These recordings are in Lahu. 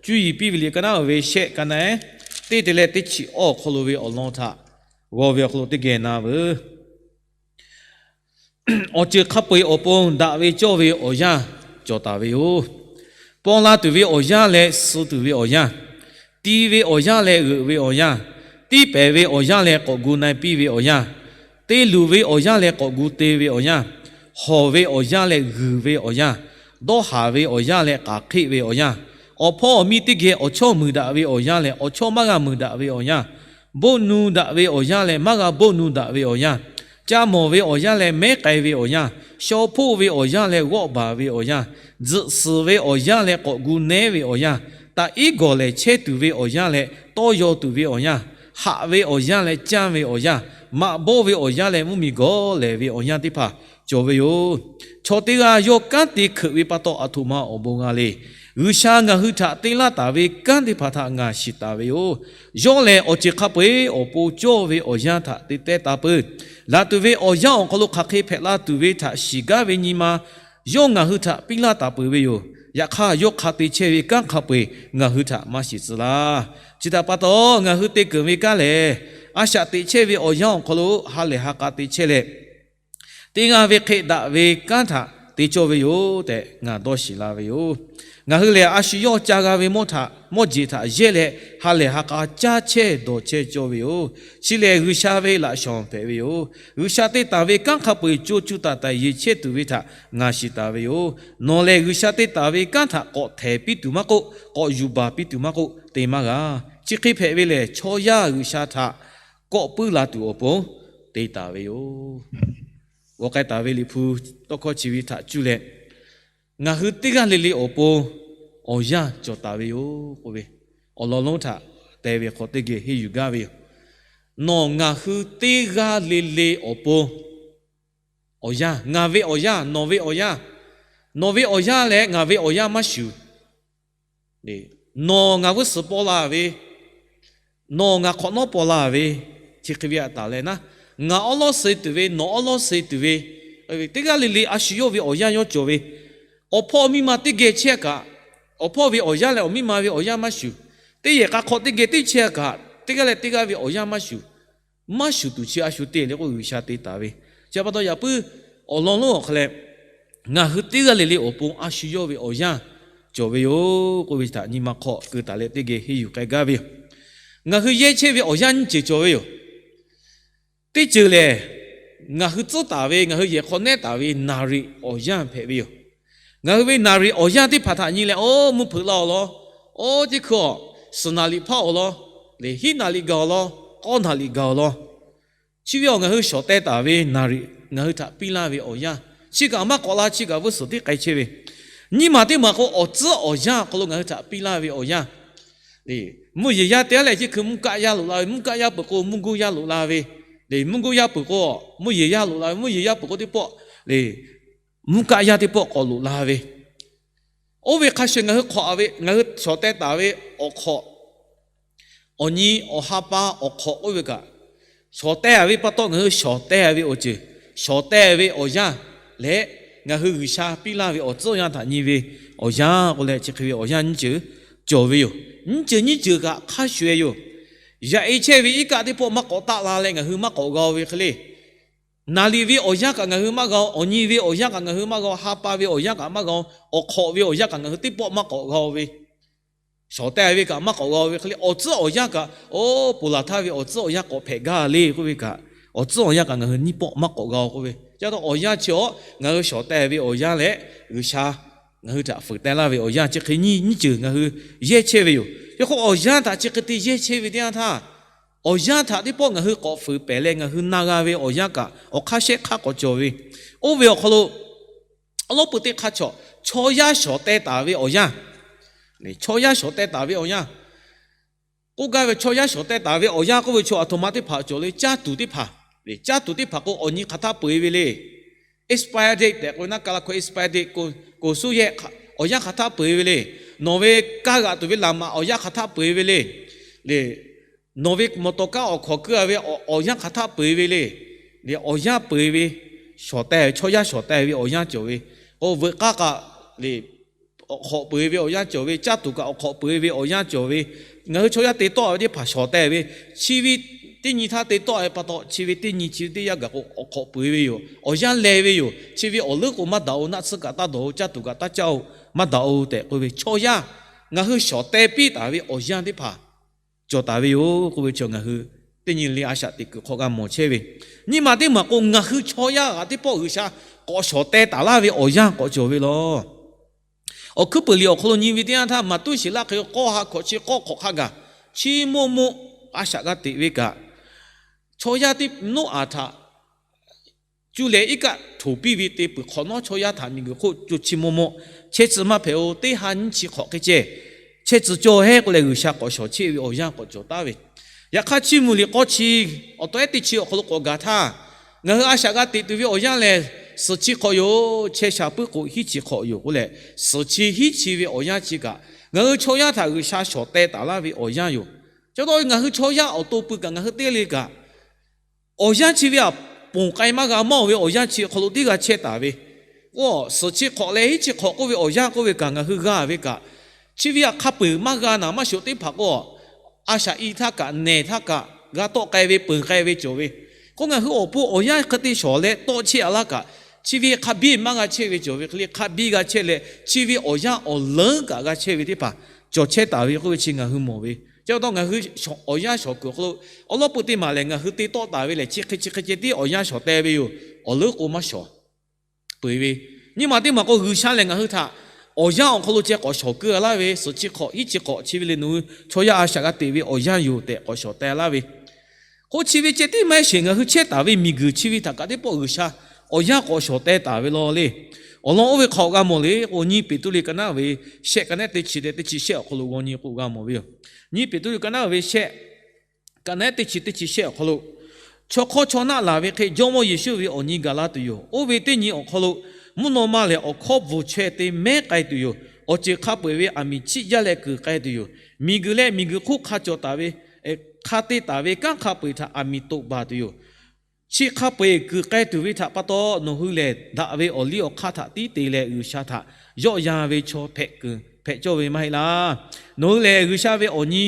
cuˇ yiˍ piˇ ve liꞈ ka naˉ ve shehˆ ka naˉ, teˇ te leh teˇ chi awˇ awˬ hk'aw lo ve awˬ lawn htaꞈ g'aw ve awˬ hk'aw lo teˇ geh na veuˬ. Awˬ ceuˬ hk'a peu-eˬ awˬ pon daꞈ ve cawˇ ve awˬ yanˇ cawˬ taˍ ve yoˬ. Paw la tuˬ ve awˬ yanˇ leh suh tuˬ ve awˬ yanˇ, ti ve awˬ yanˇ leh g'euꞈ ve awˬ yanˇ, tiˇ pehˍ ve awˬ yanˇ leh k'awꞈ gu na-e piˇ ve awˬ yanˇ, te luˬ ve awˬ yanˇ leh k'awꞈ gu te ve awˬ yanˇ, hawˬ ve awˬ yanˇ leh g'uiˬ ve awˬ yanˇ, dawˇ haˍ ve awˬ yanˇ leh k'aˍ hk'eˆ ve awˬ yanˇ, awˬ hpawˇ awˬ miˇ teˇ geh awˬ chawˇ muiˬ daꞈ ve awˬ yanˇ leh awˬ chawˇ maˇ g'a muiˬ daꞈ ve awˬ yanˇ, boˆ nu daꞈ ve awˬ yanˇ leh maˇ g'a boˆ nu daꞈ ve awˬ yanˇ, ca mawˬ ve awˬ yanˇ leh mehˉ k'ai ve awˬ yanˇ, shaw hpoˆ ve awˬ yanˇ leh g'awˆ baˬ ve awˬ yanˇ, tzuhꞈ suhˍ ve awˬ yanˇ leh k'awꞈ gu nehˉ ve awˬ yanˇ, taꞈ iˉ gawˬ lehˬ chehˇ tuˬ ve awˬ yanˇ leh tawˇ yaw tuˬ ve awˬ yanˇ, haꞈ ve awˬ yanˇ leh canˇ ve awˬ yanˇ, maꞈ bawˆ ve awˬ yanˇ leh mvuhˇ miˬ gawˬ lehˬ ve awˬ yanˇ teˇ hpaˍ cawˬ ve yoˬ. Chaw teˇ g'aˇ yawˇ kanˉ te hkeuꞈ ve pa taw aˬ htoꞈ ma awˬ bon g'a le. G'uiˬsha ngaˬ hui htaꞈ te laˇ taˍ ve kanˉ teˇ hpaˍ htaꞈ ngaˬ shiˍ taˍ ve yoˬ. Yawˇ lehˬ awˬ ceuˬ hk'a peu-eˬ awˬ pon cawˇ ve awˬ yanˇ htaꞈ te teh taˍ peuˬ. Laˬ tuˬ ve awˬ yanˇ awˬ hk'aw lo hk'aˬ hk'e hpehꞈ la tuˬ ve htaꞈ shiˍ gaˇ ve nyi ma yawˇ ngaˬ hui htaꞈ piˇ laˇ taˍ peuˬ ve yoˬ. Yaꞈ hk'aˇ, yawˇ hk'a te chehˇ ve kanˉ hk'a peu-eˬ ngaˬ hui htaꞈ maˇ shiˍ tcuh laˇ. Chi htaꞈ pa taw, ngaˬ hui te keunˍ ve kanˉ lehˬ, a shaꞈ teꞈ chehˇ ve awˬ yanˇ awˬ hk'aw lo ha lehˬ ha k'a te chehˇ leh, teˇ g'aˇ ve hk'e daꞈ ve kanˉ htaꞈ te cawˇ ve yoˬ tehꞈ ngaˬ dawˇ shiˍ la ve yoˬ. Ngaˬ hui lehˬ, a shu yawˇ ca g'a ve mawˇ htaꞈ, mawˇ jeˬ htaꞈ yehˇ leh ha lehˬ ha k'a caˇ chehˇ dawˬ chehˇ cawˇ ve yoˬ. Chi lehˬ, G'uiˬsha ve laꞈ shawnˍ hpehꞈ ve yoˬ. G'uiˬsha te taˍ ve kanˉ hk'a peu-eˬ co cuˇ taˍ taˍ yeˬ chehˇ tuˬ ve htaꞈ ngaˬ shiˍ taˍ ve yoˬ. Nawˬ lehˬ, G'uiˬsha te taˍ ve kanˉ htaꞈ k'awꞈ htehˍ piˇ tuˬ maˇ k'oˆ, k'awꞈ yuˬ baˬ piˇ tuˬ maˇ k'oˆ, te maˇ g'a. Chi hk'e hpehꞈ ve lehˬ, chaw yaˇ G'uiˬsha htaꞈ kawˆ puiˉ la tuˬ awˬ pon te taˍ ve yoˬ. G'aw k'ai taˍ ve Liꞈ hpu tawˇ hkawˇ chi ve htaꞈ cuˇ leh, ngaˬ hui teˇ g'aˇ le le awˬ pon awˬ yanˇ cawˬ taˍ ve yoˬ k'oˆ ve awˬ lawn lonˉ htaꞈ te ve hk'aw teˇ geh henˇ yuˬ gaˇ ve yoˬ. Nawˬ ngaˬ hui teˇ g'aˇ le le awˬ pon awˬ yanˇ, ngaˬ ve awˬ yanˇ, nawˬ ve awˬ yanˇ, nawˬ ve awˬ yanˇ leh ngaˬ ve awˬ yanˇ maˇ shuˍ. Nawˬ ngaˬ g'uˇ suhˍ paw la ve, nawˬ ngaˬ hk'awꞈ nawˉ paw la ve, chi hk'e ve a taˍ leh naˉ, ngaˬ awˉ lawˉ suh tuˬ ve, nawˬ awˉ lawˉ suh tuˬ ve, teˇ g'aˇ le le a shu yawˇ ve awˬ yanˇ yawˇ cawˬ ve, awˬ hpawˇ awˬ miˇ ma teˇ geh chehˇ kaꞈ, awˬ hpawˇ ve awˬ yanˇ leh awˬ miˇ ma ve awˬ yanˇ maˇ shuˍ. Teˇ yehˬ k'a hk'aw teˇ geh teˇ chehˇ kaꞈ, teˇ g'aˇ leh teˇ g'aˇ ve awˬ yanˇ maˇ shuˍ. Maˇ shuˍ tuˬ chi a shu te le k'o, G'uiˬsha te taˍ ve. Chi pa taw yaꞈ puiˉ awˬ lawn lonˉ awˬ hk'a leh, ngaˬ hui teˇ g'aˇ le le awˬ pon a shu yawˇ ve awˬ yanˇ cawˬ ve yoˬ k'oˆ ve htaꞈ nyi ma hk'aw keu taˍ leh teˇ geh henˇ yuˬ k'ai gaˇ ve yoˬ. Ngaˬ hui yehˇ chehˇ ve awˬ yanˇ nyiˇ ceuˬ cawˬ ve yoˬ. Teˇ ceuˬ lehˬ, ngaˬ hui tcuhˉ taˍ ve, ngaˬ hui yehˬ hk'aw nehˉ taˍ ve naˍ riˍ awˬ yanˇ hpehꞈ ve yoˬ. Ngaˬ hui ve naˍ riˍ awˬ yanˇ teˇ hpaˍ htaꞈ nyi leh, oˇ mvuhˇ hpeuꞈ laˇ-oˬ law, oˇ teˇ hkui-aˬ, suhˍ naˍ riˍ hpaˇ-oˬ law, lehˬ hiˉ naˍ riˍ gaˬ-oˬ law, k'awˇ naˍ riˍ gaˬ-oˬ law. Chi ve awˬ ngaˬ hui shawˍ teh taˍ ve naˍ riˍ ngaˬ hui htaꞈ piˇ laˇ ve awˬ yanˇ, chi kaꞈ maˇ k'awꞈ la, chi kaꞈ g'uˇ suhˍ tiˉ k'ai chehˇ ve. Nyiˇ maˬ teˇ maˬ k'o, awˬ tcuhˉ awˬ yanˇ awˬ hk'aw lo ngaˬ hui htaꞈ piˇ laˇ ve awˬ yanˇ. Mvuhˇ yeˬ yaˇ te-a leh chi hkui mvuhˇ kaˆ yaˇ loꞈ la ve, mvuhˇ kaˆ yaˇ peuˬ k'o mvuhˇ guˇ yaˇ loꞈ la ve, lehˬ mvuhˇ guˇ yaˇ peuˬ k'o mvuhˇ yeˬ yaˇ loꞈ la ve, mvuhˇ yeˬ yaˇ peuˬ k'o teˇ pawˆ, lehˬ mvuhˇ kaˆ yaˇ teˇ pawˆ k'awꞈ loꞈ la ve. Oˇ ve hk'a shuˍ ngaˬ hui hk'awꞈ ve, ngaˬ hui shawˍ teh taˍ ve awˬ hk'awꞈ, awˬ nyi awˬ ha pa awˬ hk'awꞈ k'oˆ ve kaꞈ, shawˍ teh ve pa taw ngaˬ hui shawˍ teh ve awˬ ceuˬ, shawˍ teh ve awˬ yanˇ leh, ngaˬ hui G'uiˬsha piˇ laˇ ve awˬ tcuhˉ awˬ yanˇ htaꞈ nyi ve awˬ yanˇ k'o leh, chi hk'e ve awˬ yanˇ nyiˇ ceuˬ cawˬ ve yoˬ. Nyiˇ ceuˬ nyiˇ ceuˬ kaꞈ hk'a shuˍ-e yoˬ. Yaꞈ-e chehˇ ve iˉ kaˆ teˇ pawˆ maˇ k'awꞈ taˆ la leh ngaˬ hui maˇ k'awꞈ g'a-o ve hk'e le. Naˍ riˍ ve awˬ yanˇ kaꞈ ngaˬ hui maˇ g'a-o, awˬ nyi ve awˬ yanˇ kaꞈ ngaˬ hui maˇ g'a-o, ha pa ve awˬ yanˇ kaꞈ maˇ g'a-o, awˬ hk'awꞈ ve awˬ yanˇ kaꞈ ngaˬ hui teˇ pawˆ maˇ k'awꞈ g'a-o ve, shawˍ teh ve kaꞈ maˇ k'awꞈ g'a-o ve hk'e le, awˬ tcuhˉ awˬ yanˇ kaꞈ, oˇ ponˬ laˬ htaˇ ve awˬ tcuhˉ awˬ yanˇ k'awꞈ hpehꞈ gaˇ le k'oˆ ve kaꞈ, awˬ tcuhˉ awˬ yanˇ kaꞈ ngaˬ hui nyiˇ pawˆ maˇ k'awꞈ g'a-o k'oˆ ve. Chi pa taw awˬ yanˇ chi-awˬ ngaˬ hui shawˍ teh ve awˬ yanˇ leh, G'uiˬsha ngaˬ hui htaꞈ fuiˍ teh laˇ ve awˬ yanˇ chi hk'e nyiˇ nyiˇ ceuˬ ngaˬ hui yehˇ chehˇ ve yoˬ. Yaꞈ hk'aˇ awˬ yanˇ htaꞈ chi hk'e te yehˇ chehˇ ve teˇ yanˇ htaˇ, awˬ yanˇ htaꞈ teˇ pawˆ ngaˬ hui k'awꞈ fuiˍ pehˍ leh ngaˬ hui na g'a ve awˬ yanˇ kaꞈ awˬ hk'aˇ shehˆ hk'aˇ k'awꞈ cawˬ ve. Oˇ ve awˬ hk'aw lo awˉ lawˉ pui teˇ hk'aˇ chaw, chaw yaˇ shawˍ teh taˍ ve awˬ yanˇ, chaw yaˇ shawˍ teh taˍ ve awˬ yanˇ k'oˆ gaˇ ve, chaw yaˇ shawˍ teh taˍ ve awˬ yanˇ k'oˆ ve chaw aˬ htoꞈ ma teˇ hpaˍ cawˬ le. Caˇ tuˬ teˇ hpaˍ, caˇ tuˬ teˇ hpaˍ k'o awˬ nyi hk'aˬ htaˇ peu-eˬ ve le. Expiry date tehꞈ k'oˆ ve naˉ, ka la hkawˇ expiry date k'o, k'oˍ suˉ yehˆ awˬ yanˇ hk'aˬ htaˇ peu-eˬ ve le. Nawˬ ve kaˇ g'aꞈ tuˬ ve laꞈ maꞈ awˬ yanˇ hk'aˬ htaˇ peu-eˬ ve le. Lehˬ, nawˬ ve mawˬ tawˍ kaˇ awˬ hkawꞈ keu-a ve awˬ yanˇ hk'aˬ htaˇ peu-eˬ ve le. Lehˬ, awˬ yanˇ peu-eˬ ve, shawˍ teh ve, chaw yaˇ shawˍ teh ve awˬ yanˇ cawˬ ve. K'o veuꞈ k'aˇ kaꞈ lehˬ, awˬ hk'awꞈ peu eˬ ve awˬ yanˇ cawˬ ve, caˇ tuˬ kaꞈ awˬ hk'awꞈ peu eˬ ve awˬ yanˇ cawˬ ve, ngaˬ hui chaw yaˇ te tawˆ ve teˇ hpaˍ shawˍ teh ve, chi ve teˇ nyi htaˇ te tawˆ ve pa taw, chi ve teˇ nyi chi ve teˇ yanˇ gaˬ k'o awˬ hk'awꞈ peu eˬ ve yoˬ. Awˬ yanˇ leh ve yoˬ. Chi ve awˬ leuˉ k'o maˇ daꞈ-oˬ, naˆ tsuhˇ kaꞈ taˇ dawˬ-oˬ, caˇ tuˬ kaꞈ taˇ caˇ-oˬ, maˇ daꞈ-oˬ tehꞈ k'oˆ ve chaw yaˇ, ngaˬ hui shawˍ teh piˇ taˍ ve awˬ yanˇ teˇ hpaˍ cawˬ taˍ ve yoˬ k'oˆ ve chi ngaˬ hui teˇ nyi le a shaꞈ teꞈ kuiˬ hk'aw g'a mawˬ chehˇ ve. Nyi ma teˇ maˬ k'o, ngaˬ hui chaw yaˇ g'aꞈ teˇ pawˆ G'uiˬsha k'awꞈ shawˍ teh taˍ laˇ ve awˬ yanˇ k'awꞈ cawˬ ve law. Awˬ hkuiˉ puiˍ liꞈ awˬ hk'aw lo nyi ve teˇ yanˇ htaˇ, Maˍtuˆ shiˍ laˇ hk'e k'awˇ ha hkawꞈ chi k'awˇ hk'awꞈ hk'a gaˬ, chi maw mo a shaꞈ g'a teꞈ ve kaꞈ, chaw yaˇ teˇ Noˉaꞈ htaꞈ cuˇ leh iˉ kaˆ htoˍ piˇ ve te peuˬ hk'awꞈ nawˉ, chaw yaˇ htaꞈ miˬguiˬ hk'oˆ co chi maw mo chehˇ tcuh maˇ hpehꞈ-oˬ, teˇ ha nyiˇ chi hk'awꞈ hk'e ceh chehˇ tcuh cawˇ heˉ k'oˆ leh G'uiˬsha k'awꞈ shawˍ chehˇ ve awˬ yanˇ k'awꞈ cawˬ taˍ ve. Yaꞈ hk'aˇ, Chiˇ mvuh liꞈ k'awˇ chi awˬ taw ehˉ teˇ chi awˬ hk'aw lo k'awꞈ gaˬ htaˇ, ngaˬ hui a shaꞈ g'a teꞈ tuˬ ve awˬ yanˇ lehˬ, suhˍ chi hk'awꞈ yoˬ, chehˇ sha puiˉ k'o hiˉ chi hk'awꞈ yoˬ k'oˆ leh, suhˍ chi hiˉ chi ve awˬ yanˇ chi kaꞈ, ngaˬ hui chaw yaˇ htaꞈ G'uiˬsha shawˍ teh taˍ laˇ ve awˬ yanˇ yoˬ. Chi pa taw ngaˬ hui chaw yaˇ awˬ to pui kaꞈ ngaˬ hui teˇ le kaꞈ, awˬ yanˇ chi ve aꞈ ponˬ k'ai maˇ g'a mawˇ ve awˬ yanˇ chi awˬ hk'aw lo tiˉ g'a chehˇ taˍ ve. K'o, suhˍ chi hk'awꞈ leh hiˉ chi hk'awꞈ k'oˆ ve awˬ yanˇ k'oˆ ve kaꞈ ngaˬ hui g'a ve kaꞈ, chi ve aꞈ hk'a peu-eˬ maˇ g'a naˍ maˇ shoꞈ teˇ hpaˍ k'o, a shaꞈ i htaˇ kaꞈ nehˬ htaˇ kaꞈ g'a tawˆ k'ai ve peuˬ k'ai ve cawˬ ve. K'o, ngaˬ hui awˬ pon awˬ yanˇ hk'e te shawˍ leh tawˆ chehˇ a laˇ kaꞈ, chi ve hk'a biˇ maˇ g'a chehˇ ve cawˬ ve hk'e le, hk'a biˇ g'a chehˇ leh, chi ve awˬ yanˇ awˬ leuˉ kaꞈ g'a chehˇ ve teˇ hpaˍ cawˬ chehˇ taˍ ve k'oˆ ve chi ngaˬ hui mawˬ ve. Chi pa taw ngaˬ hui awˬ yanˇ shawˍ kuiˬ awˬ hk'aw lo awˬ lawˉ pui teˇ maˬ lehˬ, ngaˬ hui te tawˆ taˍ ve lehˬ, chi hk'e chi hk'e ceh tiˉ awˬ yanˇ shawˍ teh ve yoˬ. Awˬ leuˉ k'o maˇ shawˍ peuˬ ve. Nyi ma teˇ maˬ k'o, G'uiˬsha lehˬ ngaˬ hui htaꞈ awˬ yanˇ awˬ hk'aw lo ceh k'awꞈ shawˍ keu a laˇ ve, suhˍ chi hk'awꞈ hiˉ chi hk'awꞈ chi ve le nawˬ hui chaw yaˇ a shaꞈ g'a teꞈ ve awˬ yanˇ yoˬ tehꞈ k'awꞈ shawˍ teh laˇ ve. K'o, chi ve ceh tiˉ maˇ heˆ sheˍ, ngaˬ hui chehˇ taˍ ve miˬguiˬ chi ve htaꞈ kaꞈ teˇ pawˆ G'uiˬsha awˬ yanˇ k'awꞈ shawˍ teh taˍ ve law le. Awˬ lawn oˇ ve hk'aꞈ g'a mawˬ le k'o, nyi Peˍtruˆ liꞈ ka naˉ ve shehˆ, ka naˉ teˇ chi leh teˇ chi shehˆ awˬ hk'aw lo g'aw nyi k'o g'a mawˬ ve yoˬ. Nyi Peˍtruˆ liꞈ ka naˉ ve shehˆ, ka naˉ teˇ chi teˇ chi shehˆ awˬ hk'aw lo, chaw hk'awˇ chaw naˆ laˬ ve hk'e Jawˇmawˇ Yeˍsuˆ ve awˬ nyi gaˬ la tuˬ yoˬ. Oˇ ve teˇ nyi awˬ hk'aw lo mvuhˇ naw ma lehˬ awˬ hkawˇ bvuhˬ chaweh te mehˉ k'ai tuˬ yoˬ. Awˬ ceuˬ hk'a peu-eˬ ve aˬ miˍ chiˆ jaˇ leh kuiˬ k'ai tuˬ yoˬ. Miˬguiˬ leh miˬguiˬ hk'oˆ hk'a cawˬ taˍ ve, hk'a te taˍ ve kanˉ hk'a peu-eˬ htaꞈ aˬ miˍ toꞈ baˬ tuˬ yoˬ. Chi hk'a peu-eˬ kuiˬ k'ai tuˬ ve htaꞈ pa taw, nawˬ hui lehˬ daꞈ ve awˬ liˇ awˬ hk'aˇ htaꞈ tiˉ te leh G'uiˬsha htaꞈ yawˆ yan ve chaw hpehꞈ kuiˬ hpehꞈ cawˇ ve maˇ heˆ laˇ. Nawˬ hui lehˬ G'uiˬsha ve awˬ nyi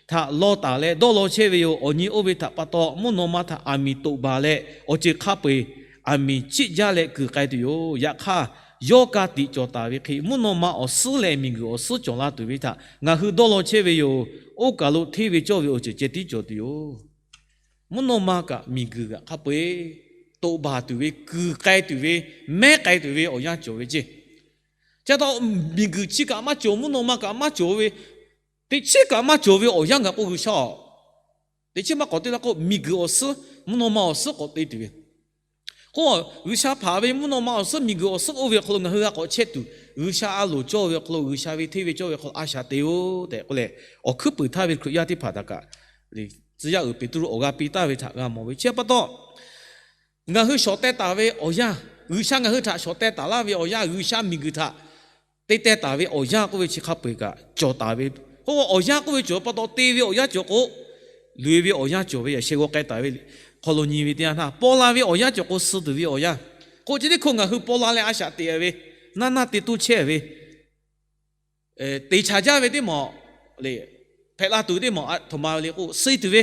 htaꞈ law taˍ leh dawˇ law chehˇ ve yoˬ. Awˬ nyi oˇ ve htaꞈ pa taw mvuhˇ naw ma htaꞈ aˬ miˍ toꞈ baˬ leh, awˬ ceuˬ hk'a peu-eˬ aˬ miˍ chiˆ jaˇ leh kuiˬ k'ai tuˬ yoˬ. Yaꞈ hk'aˇ, yawˇ ka tiꞈ cawˬ taˍ ve hk'e mvuhˇ naw ma awˬ suhˉ leh miˬguiˬ awˬ suhˉ cawˬ la tuˬ ve htaꞈ ngaˬ hui dawˇ law chehˇ ve yoˬ. Oˇ kaˬ lo hteˇ ve cawˇ ve awˬ ceuˬ ceh tiˉ cawˬ tuˬ yoˬ. Mvuhˇ naw ma kaꞈ miˬguiˬ kaꞈ hk'a peu-eˬ toꞈ baˬ tuˬ ve, kuiˬ k'ai tuˬ ve, mehˉ k'ai tuˬ ve awˬ yanˇ cawˬ ve ceˇ. Chi pa taw miˬguiˬ chi kaꞈ maˇ cawˬ, mvuhˇ naw ma kaꞈ maˇ cawˬ ve, teꞈ chiˉ kaꞈ maˇ cawˬ ve awˬ yanˇ gaˬ k'o, G'uiˬsha teꞈ chiˉ maˇ k'awꞈ te la k'o, miˬguiˬ awˬ suhˉ, mvuhˇ naw ma awˬ suhˉ k'awꞈ te tuˬ ve. K'o, G'uiˬsha hpanˍ ve mvuhˇ naw ma awˬ suhˉ, miˬguiˬ awˬ suhˉ oˇ ve awˬ hk'aw lo ngaˬ hui g'a k'awꞈ chehˇ tuˬ, G'uiˬsha a loˍ cawˇ ve awˬ hk'aw lo, G'uiˬsha ve hteˇ ve cawˇ ve awˬ hk'aw lo a shaꞈ te-oˬ tehꞈ k'oˆ leh, awˬ hkuiˉ puiˍ htaˇ ve Hkriꞈ yaˇ teˇ hpaˍ htaꞈ kaꞈ, tcuh yaˇ uiˍ Peˍtruˆ awˬ g'aˇ piˇ taˍ ve htaꞈ g'a mawˬ ve. Chi pa taw, ngaˬ hui shawˍ teh taˍ ve awˬ yanˇ, G'uiˬsha ngaˬ hui htaꞈ shawˍ teh taˍ laˇ ve awˬ yanˇ, G'uiˬsha miˬguiˬ htaꞈ te teh taˍ ve awˬ yanˇ k'oˆ ve chi hk'a peu-eˬ kaꞈ cawˬ taˍ ve. K'o, awˬ yanˇ k'oˆ ve cawˬ pa taw, te ve awˬ yanˇ cawˬ k'o, loꞈ-e ve awˬ yanˇ cawˬ ve, yaꞈ sheh g'aw k'ai taˍ ve hk'aw lo nyi ve teˇ yanˇ htaˇ, paw la ve awˬ yanˇ cawˬ k'o, suh tuˬ ve awˬ yanˇ. K'o, chi teˇ hkui ngaˬ hui paw la leh a shaꞈ teꞈ ve, naˇ naˇ te toˇ chehˇ ve, teꞈ chaˍ jaˇ ve teˇ mawˬ le, hpehꞈ la tuˬ teˇ mawˬ a htoꞈ ma ve le k'o, suh tuˬ ve,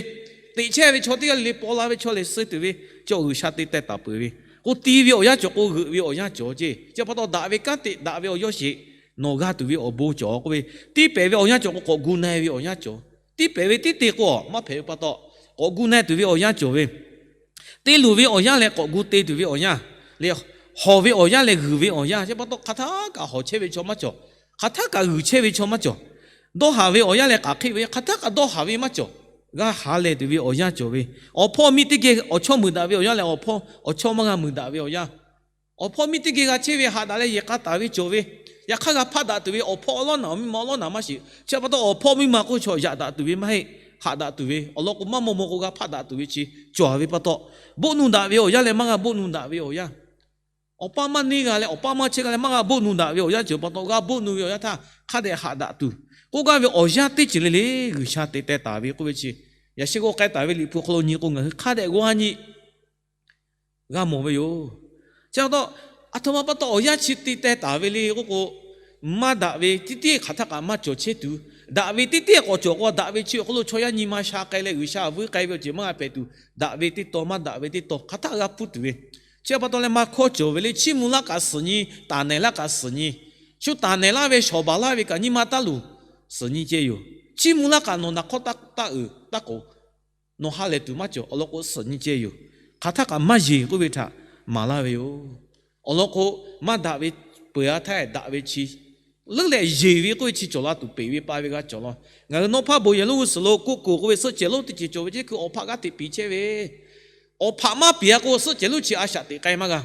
teꞈ chehˇ ve chaw teˇ g'aˇ le le paw la ve chaw lehˬ suh tuˬ ve, cawˬ G'uiˬsha te teh taˍ peuˬ ve. K'o, ti ve awˬ yanˇ cawˬ k'o, g'euꞈ ve awˬ yanˇ cawˬ ceˇ. Chi pa taw, daꞈ ve kanˉ te daꞈ ve awˬ yawˇ sheˍ nawˬ g'a tuˬ ve awˬ bon cawˬ k'oˆ ve, tiˇ pehˍ ve awˬ yanˇ cawˬ k'o, k'awꞈ gu na-e ve awˬ yanˇ cawˬ. Tiˇ pehˍ ve tiˉ te k'o, maˇ hpehꞈ ve pa taw, k'awꞈ gu na-e tuˬ ve awˬ yanˇ cawˬ ve. Te luˬ ve awˬ yanˇ leh k'awꞈ gu te tuˬ ve awˬ yanˇ le, hawˬ ve awˬ yanˇ leh g'uiˬ ve awˬ yanˇ. Chi pa taw, hk'aˬ htaˇ kaꞈ hawˬ chehˇ ve chaw maˇ cawˬ. Hk'aˬ htaˇ kaꞈ g'uiˬ chehˇ ve chaw maˇ cawˬ. Dawˇ haˍ ve awˬ yanˇ leh k'aꞈ hk'eˆ ve, hk'aˬ htaˇ kaꞈ dawˇ haˍ ve maˇ cawˬ. G'a haˍ lehˬ tuˬ ve awˬ yanˇ cawˬ ve. Awˬ hpawˇ miˇ teˇ geh awˬ chawˇ meuˍ daꞈ ve awˬ yanˇ leh, awˬ hpawˇ awˬ chawˇ maˇ g'a meuˍ daꞈ ve awˬ yanˇ. Awˬ hpawˇ miˇ teˇ geh g'a chehˇ ve haꞈ daꞈ leh yehˬ k'a taˍ ve cawˬ ve. Yaꞈ hk'aˇ, g'a hpaˆ daꞈ tuˬ ve awˬ hpawˇ awˬ lawˉ naꞈ, awˬ miˇ ma awˬ lawˉ naꞈ maˇ shiˍ. Chi pa taw, awˬ hpawˇ miˇ ma k'oˆ chaw yaꞈ daꞈ tuˬ ve maˇ heˆ. Haꞈ daꞈ tuˬ ve awˬ lawn k'o, maˇ maw maw k'o g'a hpaˆ daꞈ tuˬ ve chi cawˬ ve pa taw, boˆ nu daꞈ ve awˬ yanˇ leh maˇ g'a boˆ nu daꞈ ve awˬ yanˇ. Awˬ paˇ maˇ neˇ g'a leh, awˬ paˇ maˇ chehˇ g'a leh maˇ g'a boˆ nu daꞈ ve awˬ yanˇ cawˬ pa taw, g'a boˆ nu ve awˬ yanˇ htaˇ hk'a dehꞈ haꞈ daꞈ tuˬ, k'oˆ gaˇ ve awˬ yanˇ teˇ ceuˬ le le G'uiˬsha te teh taˍ ve k'oˆ ve chi, yaꞈ sheh g'aw k'ai taˍ ve Liꞈ hpu hk'aw lo nyi k'o, ngaˬ hui hk'a dehꞈ g'aw ha nyi g'a mawˬ ve yoˬ. Chi pa taw, aˬ htoꞈ ma pa taw awˬ yanˇ chi te teh taˍ ve le k'oˆ k'o, maˇ daꞈ ve teˇ teˇ hk'aˬ htaˇ kaꞈ maˇ cawˬ chehˇ tuˬ, daꞈ ve teˇ teˇ k'awꞈ cawˬ k'o, daꞈ ve chi awˬ hk'aw lo chaw yaˇ nyi ma sha k'ai leh G'uiˬsha vuiˇ k'ai ve awˬ ceuˬ maˇ g'a hpehꞈ tuˬ, daꞈ ve teˇ taw maˇ daꞈ ve teˇ taw hk'aˬ htaˇ g'a hpuˇ tuˬ ve. Chi pa taw leh maˇ hkawˇ cawˬ ve le, chiˇ mvuh laˇ kaꞈ suhˍ nyi, taˍ nehˬ laˇ kaꞈ suhˍ nyi, shu taˍ nehˬ laˇ ve shawˍ baˬ laˇ ve kaꞈ nyi ma taˇ luˬ, suhˍ nyi ceh yoˬ. Chiˇ mvuh laˇ kaꞈ nawˬ naˬ hk'awˇ taˇ uiˍ taˇ k'oˍ, nawˬ ha lehˬ tuˬ maˇ cawˬ. Awˬ lawn k'o, suhˍ nyi ceh yoˬ. Hk'aˬ htaˇ kaꞈ maˇ yeˬ k'oˆ ve htaꞈ maˍ laˇ ve yoˬ. Awˬ lawn k'o, maˇ daꞈ ve peuˬ a htaˇ daꞈ ve chi leuˉ leh yeˬ ve k'oˆ ve chi cawˬ la tuˬ, peˬ ve pa ve g'a cawˬ law. Ngaˬ hui nawˉ hpaˇ bon yehˬ lonˉ g'uˇ suhˍ lo k'oˆ k'oˍ k'oˆ ve suhˆ cehˬ lonˉ teˇ ceuˬ cawˬ ve ceh, hkui awˬ hpaꞈ g'aˇ hteꞈ piˍ chehˇ ve, awˬ hpaꞈ maˇ piˍ a k'o, suhˆ cehˬ lonˉ chi a shaꞈ teꞈ k'ai maˇ g'a.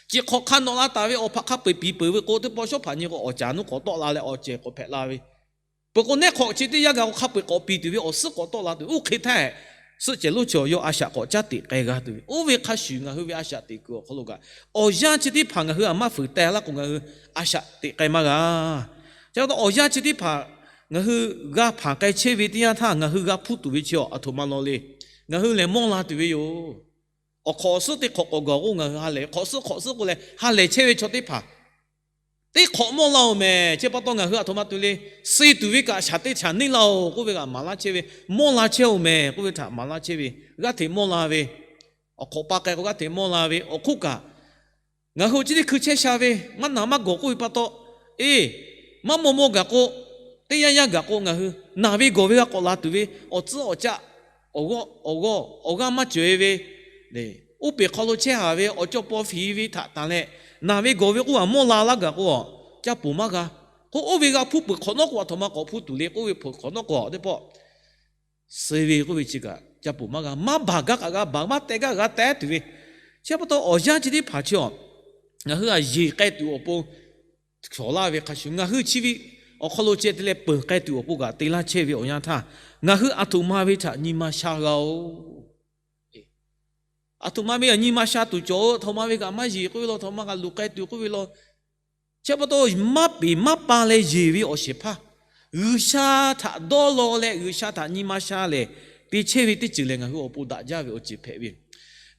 Chi hk'awꞈ hk'a nawꞈ la taˍ ve awˬ hpaꞈ hk'a peu-eˬ piˍ peuˬ ve k'o, teˇ pawˆ shawˉ hpaꞈ nyi k'o, awˬ caˍ nuˇ k'awꞈ tawˆ la leh awˬ cehˬ k'awꞈ hpehꞈ la ve, peuˬ k'o, neˉ hk'awꞈ chi teˇ yanˇ gaˬ k'o, hk'a peu-eˬ k'awꞈ piˍ tuˬ ve awˬ suhˉ k'awꞈ tawˆ la tuˬ ve, oˇ hk'e htaˇ, suhˆ cehˬ lonˉ chi awˬ yawˇ a shaꞈ k'awꞈ caˉ teꞈ k'ai g'a tuˬ ve. Oˇ ve hk'a shuˍ, ngaˬ hui ve a shaꞈ teꞈ kuiˬ awˬ hk'aw lo kaꞈ, awˬ yanˇ chi teˇ hpaˍ ngaˬ hui a maˇ fuiˍ teh laˇ k'o, ngaˬ hui a shaꞈ teꞈ k'ai maˇ g'a. Chi pa taw awˬ yanˇ chi teˇ hpaˍ ngaˬ hui g'a hpanˍ k'ai chehˇ ve teˇ yanˇ htaˇ, ngaˬ hui g'a hpuˇ tuˬ ve chi aˬ htoꞈ ma law le. Ngaˬ hui lehˬ mawˇ la tuˬ ve yoˬ. Awˬ hk'awꞈ suhˉ teˇ hk'awꞈ k'awꞈ gaˬ k'o, ngaˬ hui ha lehˬ ve, hk'awꞈ suhˉ hk'awꞈ suhˉ k'oˆ leh ha lehˬ chehˇ ve chaw teˇ hpaˍ teˇ hk'awꞈ mawˇ la-oˬ mehˍ. Chi pa taw ngaˬ hui aˬ htoꞈ ma tuˬ le, suh tuˬ ve kaꞈ shaˍ teˇ shaˍ neˇ laˇ-oˬ k'oˆ ve kaꞈ maˍ laˇ chehˇ ve, mawˇ la chehˇ-oˬ mehˍ k'oˆ ve htaꞈ maˍ laˇ chehˇ ve, g'aˇ hteꞈ mawˇ la ve, awˬ hk'awꞈ pa k'ai k'o g'aˇ hteꞈ mawˇ la ve awˬ hk'oˆ kaꞈ, ngaˬ hui chi teˇ hkui chehˇ sha ve maˇ naˬ maˇ gawˬ k'oˆ ve pa taw, eˬ, maˇ mawˇ mawˇ gaˬ k'o, teˇ yanˇ yanˇ gaˬ k'o, ngaˬ hui naˬ ve gawˬ ve g'a k'awꞈ la tuˬ ve awˬ tcuhˉ awˬ caˆ, awˬ g'awˇ awˬ g'awˇ awˬ g'aˇ maˇ cawˬ-e ve, oˇ peˬ hk'aw lo chehˇ haˍ ve awˬ cawˇ paw fiˍ ve htaꞈ tanˬ leh, naˬ ve gawˬ ve k'oˆ a mawˇ la laˇ gaˬ k'o, ca ponˬ maˇ g'a. K'o oˇ ve g'a hpuˇ peuˬ hk'awꞈ nawˉ k'o, aˬ htoꞈ ma k'awꞈ hpuˇ tuˬ le k'oˆ ve hpeuꞈ hk'awꞈ nawˉ k'o, teˇ pawˆ suh ve k'oˆ ve chi kaꞈ ca ponˬ maˇ g'a. Maˇ baˬ gaˇ kaꞈ g'a baˬ, maˇ teh gaˇ g'a teh tuˬ ve. Chi pa taw awˬ yanˇ chi teˇ hpaˍ chi a, ngaˬ hui a yeˬ k'ai tuˬ awˬ pon shawˍ laˇ ve hk'a shuˍ, ngaˬ hui chi ve awˬ hk'aw lo ceh te leh peuˬ k'ai tuˬ awˬ pon kaꞈ te laˇ chehˇ ve awˬ yanˇ htaˇ, ngaˬ hui aˬ htoꞈ ma ve htaꞈ nyi ma sha g'a-oˬ. Aˬ htoꞈ ma ve nyi ma sha tuˬ cawˬ-oˬ, aˬ htoꞈ ma ve kaꞈ maˇ yeˬ k'oˆ ve law, aˬ htoꞈ ma kaꞈ luˬ k'ai tuˬ k'oˆ ve law. Chi pa taw maˇ peˬ maˇ pa leh yeˬ ve awˬ shehˍ hpaˇ, G'uiˬsha htaꞈ dawˇ law leh G'uiˬsha htaꞈ nyi ma sha lehˬ, te chehˇ ve teˇ ceuˬ lehˬ ngaˬ hui awˬ pon daꞈ jaˇ ve awˬ ceuˬ hpehꞈ ve.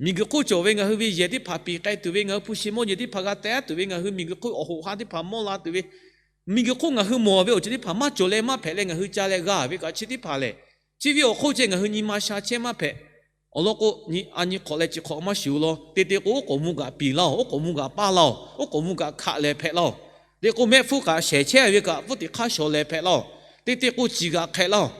Miˬguiˬ hk'oˆ cawˬ ve ngaˬ hui ve yehˬ teˇ hpaˍ piˍ k'ai tuˬ ve, ngaˬ hui hpu shi mawˇ nyi teˇ hpaˍ g'a teh tuˬ ve, ngaˬ hui miˬguiˬ hk'oˆ awˬ hoꞈ ha teˇ hpaˍ mawˇ la tuˬ ve, miˬguiˬ hk'oˆ ngaˬ hui mawˬ ve awˬ ceuˬ teˇ hpaˍ maˇ cawˬ leh maˇ hpehꞈ leh ngaˬ hui ca leh g'a ve kaꞈ chi teˇ hpaˍ lehˬ, chi ve awˬ hk'oˆ ceh ngaˬ hui nyi ma sha chehˇ maˇ hpehꞈ. Awˬ lawn k'o, a nyi hk'awꞈ leh chi hk'awꞈ maˇ shuˍ law. Te te k'o, oˉ k'oˍ mvuh kaꞈ piˍ laˇ-oˬ, oˉ k'oˍ mvuh kaꞈ paˇ laˇ-oˬ, oˉ k'oˍ mvuh kaꞈ hkaꞈ lehˬ hpehꞈ laˇ-oˬ. Te k'o, mehˆ hpfuhˇ kaꞈ shehˍ chehˇ ve kaꞈ, pfuhˇ teꞈ hk'aˇ shawˍ lehˬ hpehꞈ laˇ-oˬ. Te te k'o, ciˬ kaꞈ hk'ehꞈ laˇ-oˬ.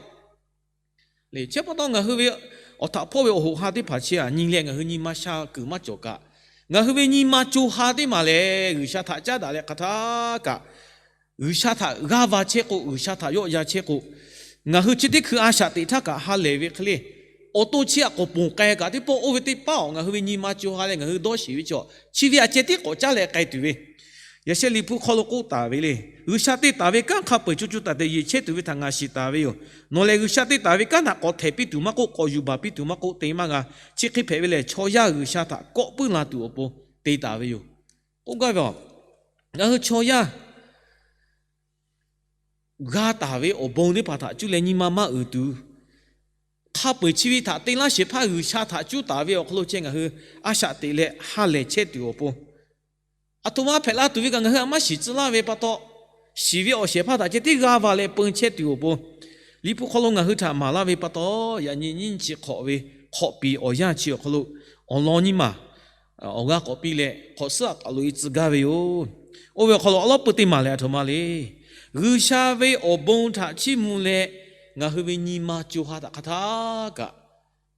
Chi pa taw ngaˬ hui ve awˬ htaꞈ hpawˇ ve awˬ hoꞈ ha teˇ hpaˍ chi aꞈ nyi leh ngaˬ hui nyi ma sha kuiˬ maˇ cawˬ kaꞈ, ngaˬ hui ve nyi ma co ha teˇ maˬ lehˬ, G'uiˬsha htaꞈ caˉ daꞈ leh hk'aˬ htaˇ kaꞈ G'uiˬsha htaꞈ g'aˇ va chehˇ k'o, G'uiˬsha htaꞈ yawˆ yan chehˇ k'o, ngaˬ hui chi teˇ hkui a shaꞈ teꞈ htaˇ kaꞈ ha lehˬ ve hk'e le, awˬ to chi aꞈ k'awꞈ ponˬ k'ai kaꞈ teˇ pawˆ oˇ ve teˇ paˉ awˬ ngaˬ hui ve nyi ma co ha leh ngaˬ hui dawˇ shiˍ ve chaw chi ve aꞈ ceh tiˉ k'awꞈ caˉ leh k'ai tuˬ ve. Yaꞈ sheh Liꞈ hpu hk'aw lo k'oˆ taˍ ve le, G'uiˬsha te taˍ ve kanˉ hk'a peu-eˬ co co taiˍ taiˍ yeˬ chehˇ tuˬ ve htaꞈ ngaˬ shiˍ taˍ ve yoˬ. Nawˬ lehˬ G'uiˬsha te taˍ ve kanˉ htaꞈ k'awꞈ htehˍ piˇ tuˬ maˇ k'oˆ, k'awꞈ yuˬ baˬ piˇ tuˬ maˇ k'oˆ, te maˇ g'a. Chi hk'e hpehꞈ ve lehˬ, chaw yaˇ G'uiˬsha htaꞈ kawˆ puiˉ la tuˬ awˬ pon te taˍ ve yoˬ. K'oˆ gaˇ ve a, ngaˬ hui chaw yaˇ g'a taˍ ve awˬ bon teˇ hpaˍ htaꞈ cuˇ leh nyi ma maˇ uiˍ tuˬ, hk'a peu-eˬ chi ve htaꞈ te laˇ shehˍ hpaˇ G'uiˬsha htaꞈ cuˇ taˍ ve awˬ hk'aw lo ceh ngaˬ hui a shaꞈ teꞈ leh ha lehˬ chehˇ tuˬ awˬ pon, aˬ htoꞈ ma hpehꞈ la tuˬ ve kaꞈ ngaˬ hui aꞈ maˇ shiˍ tcuh laˇ ve pa taw, shiˍ ve awˬ shehˍ hpaˇ htaꞈ ceh tiˉ g'aˇ va leh peun chehˇ tuˬ awˬ pon, Liꞈ hpu hk'aw lo ngaˬ hui htaꞈ maˍ laˇ ve pa taw, yaꞈ nyi nyiˇ chi hk'awꞈ ve hk'awꞈ piˍ awˬ yanˇ chi awˬ hk'aw lo awˬ lawn nyiˇ maˬ awˬ g'aˇ k'awꞈ piˇ leh, hk'awꞈ suhˉ aꞈ k'aˬ lo e tcuh gaˇ ve yoˬ. Oˇ ve awˬ hk'aw lo awˉ lawˉ peu teˇ maˬ lehˬ aˬ htoꞈ ma le. G'uiˬsha ve awˬ bon htaꞈ chiˇ mvuh leh, ngaˬ hui ve nyi ma co ha htaꞈ hk'aˬ htaˇ kaꞈ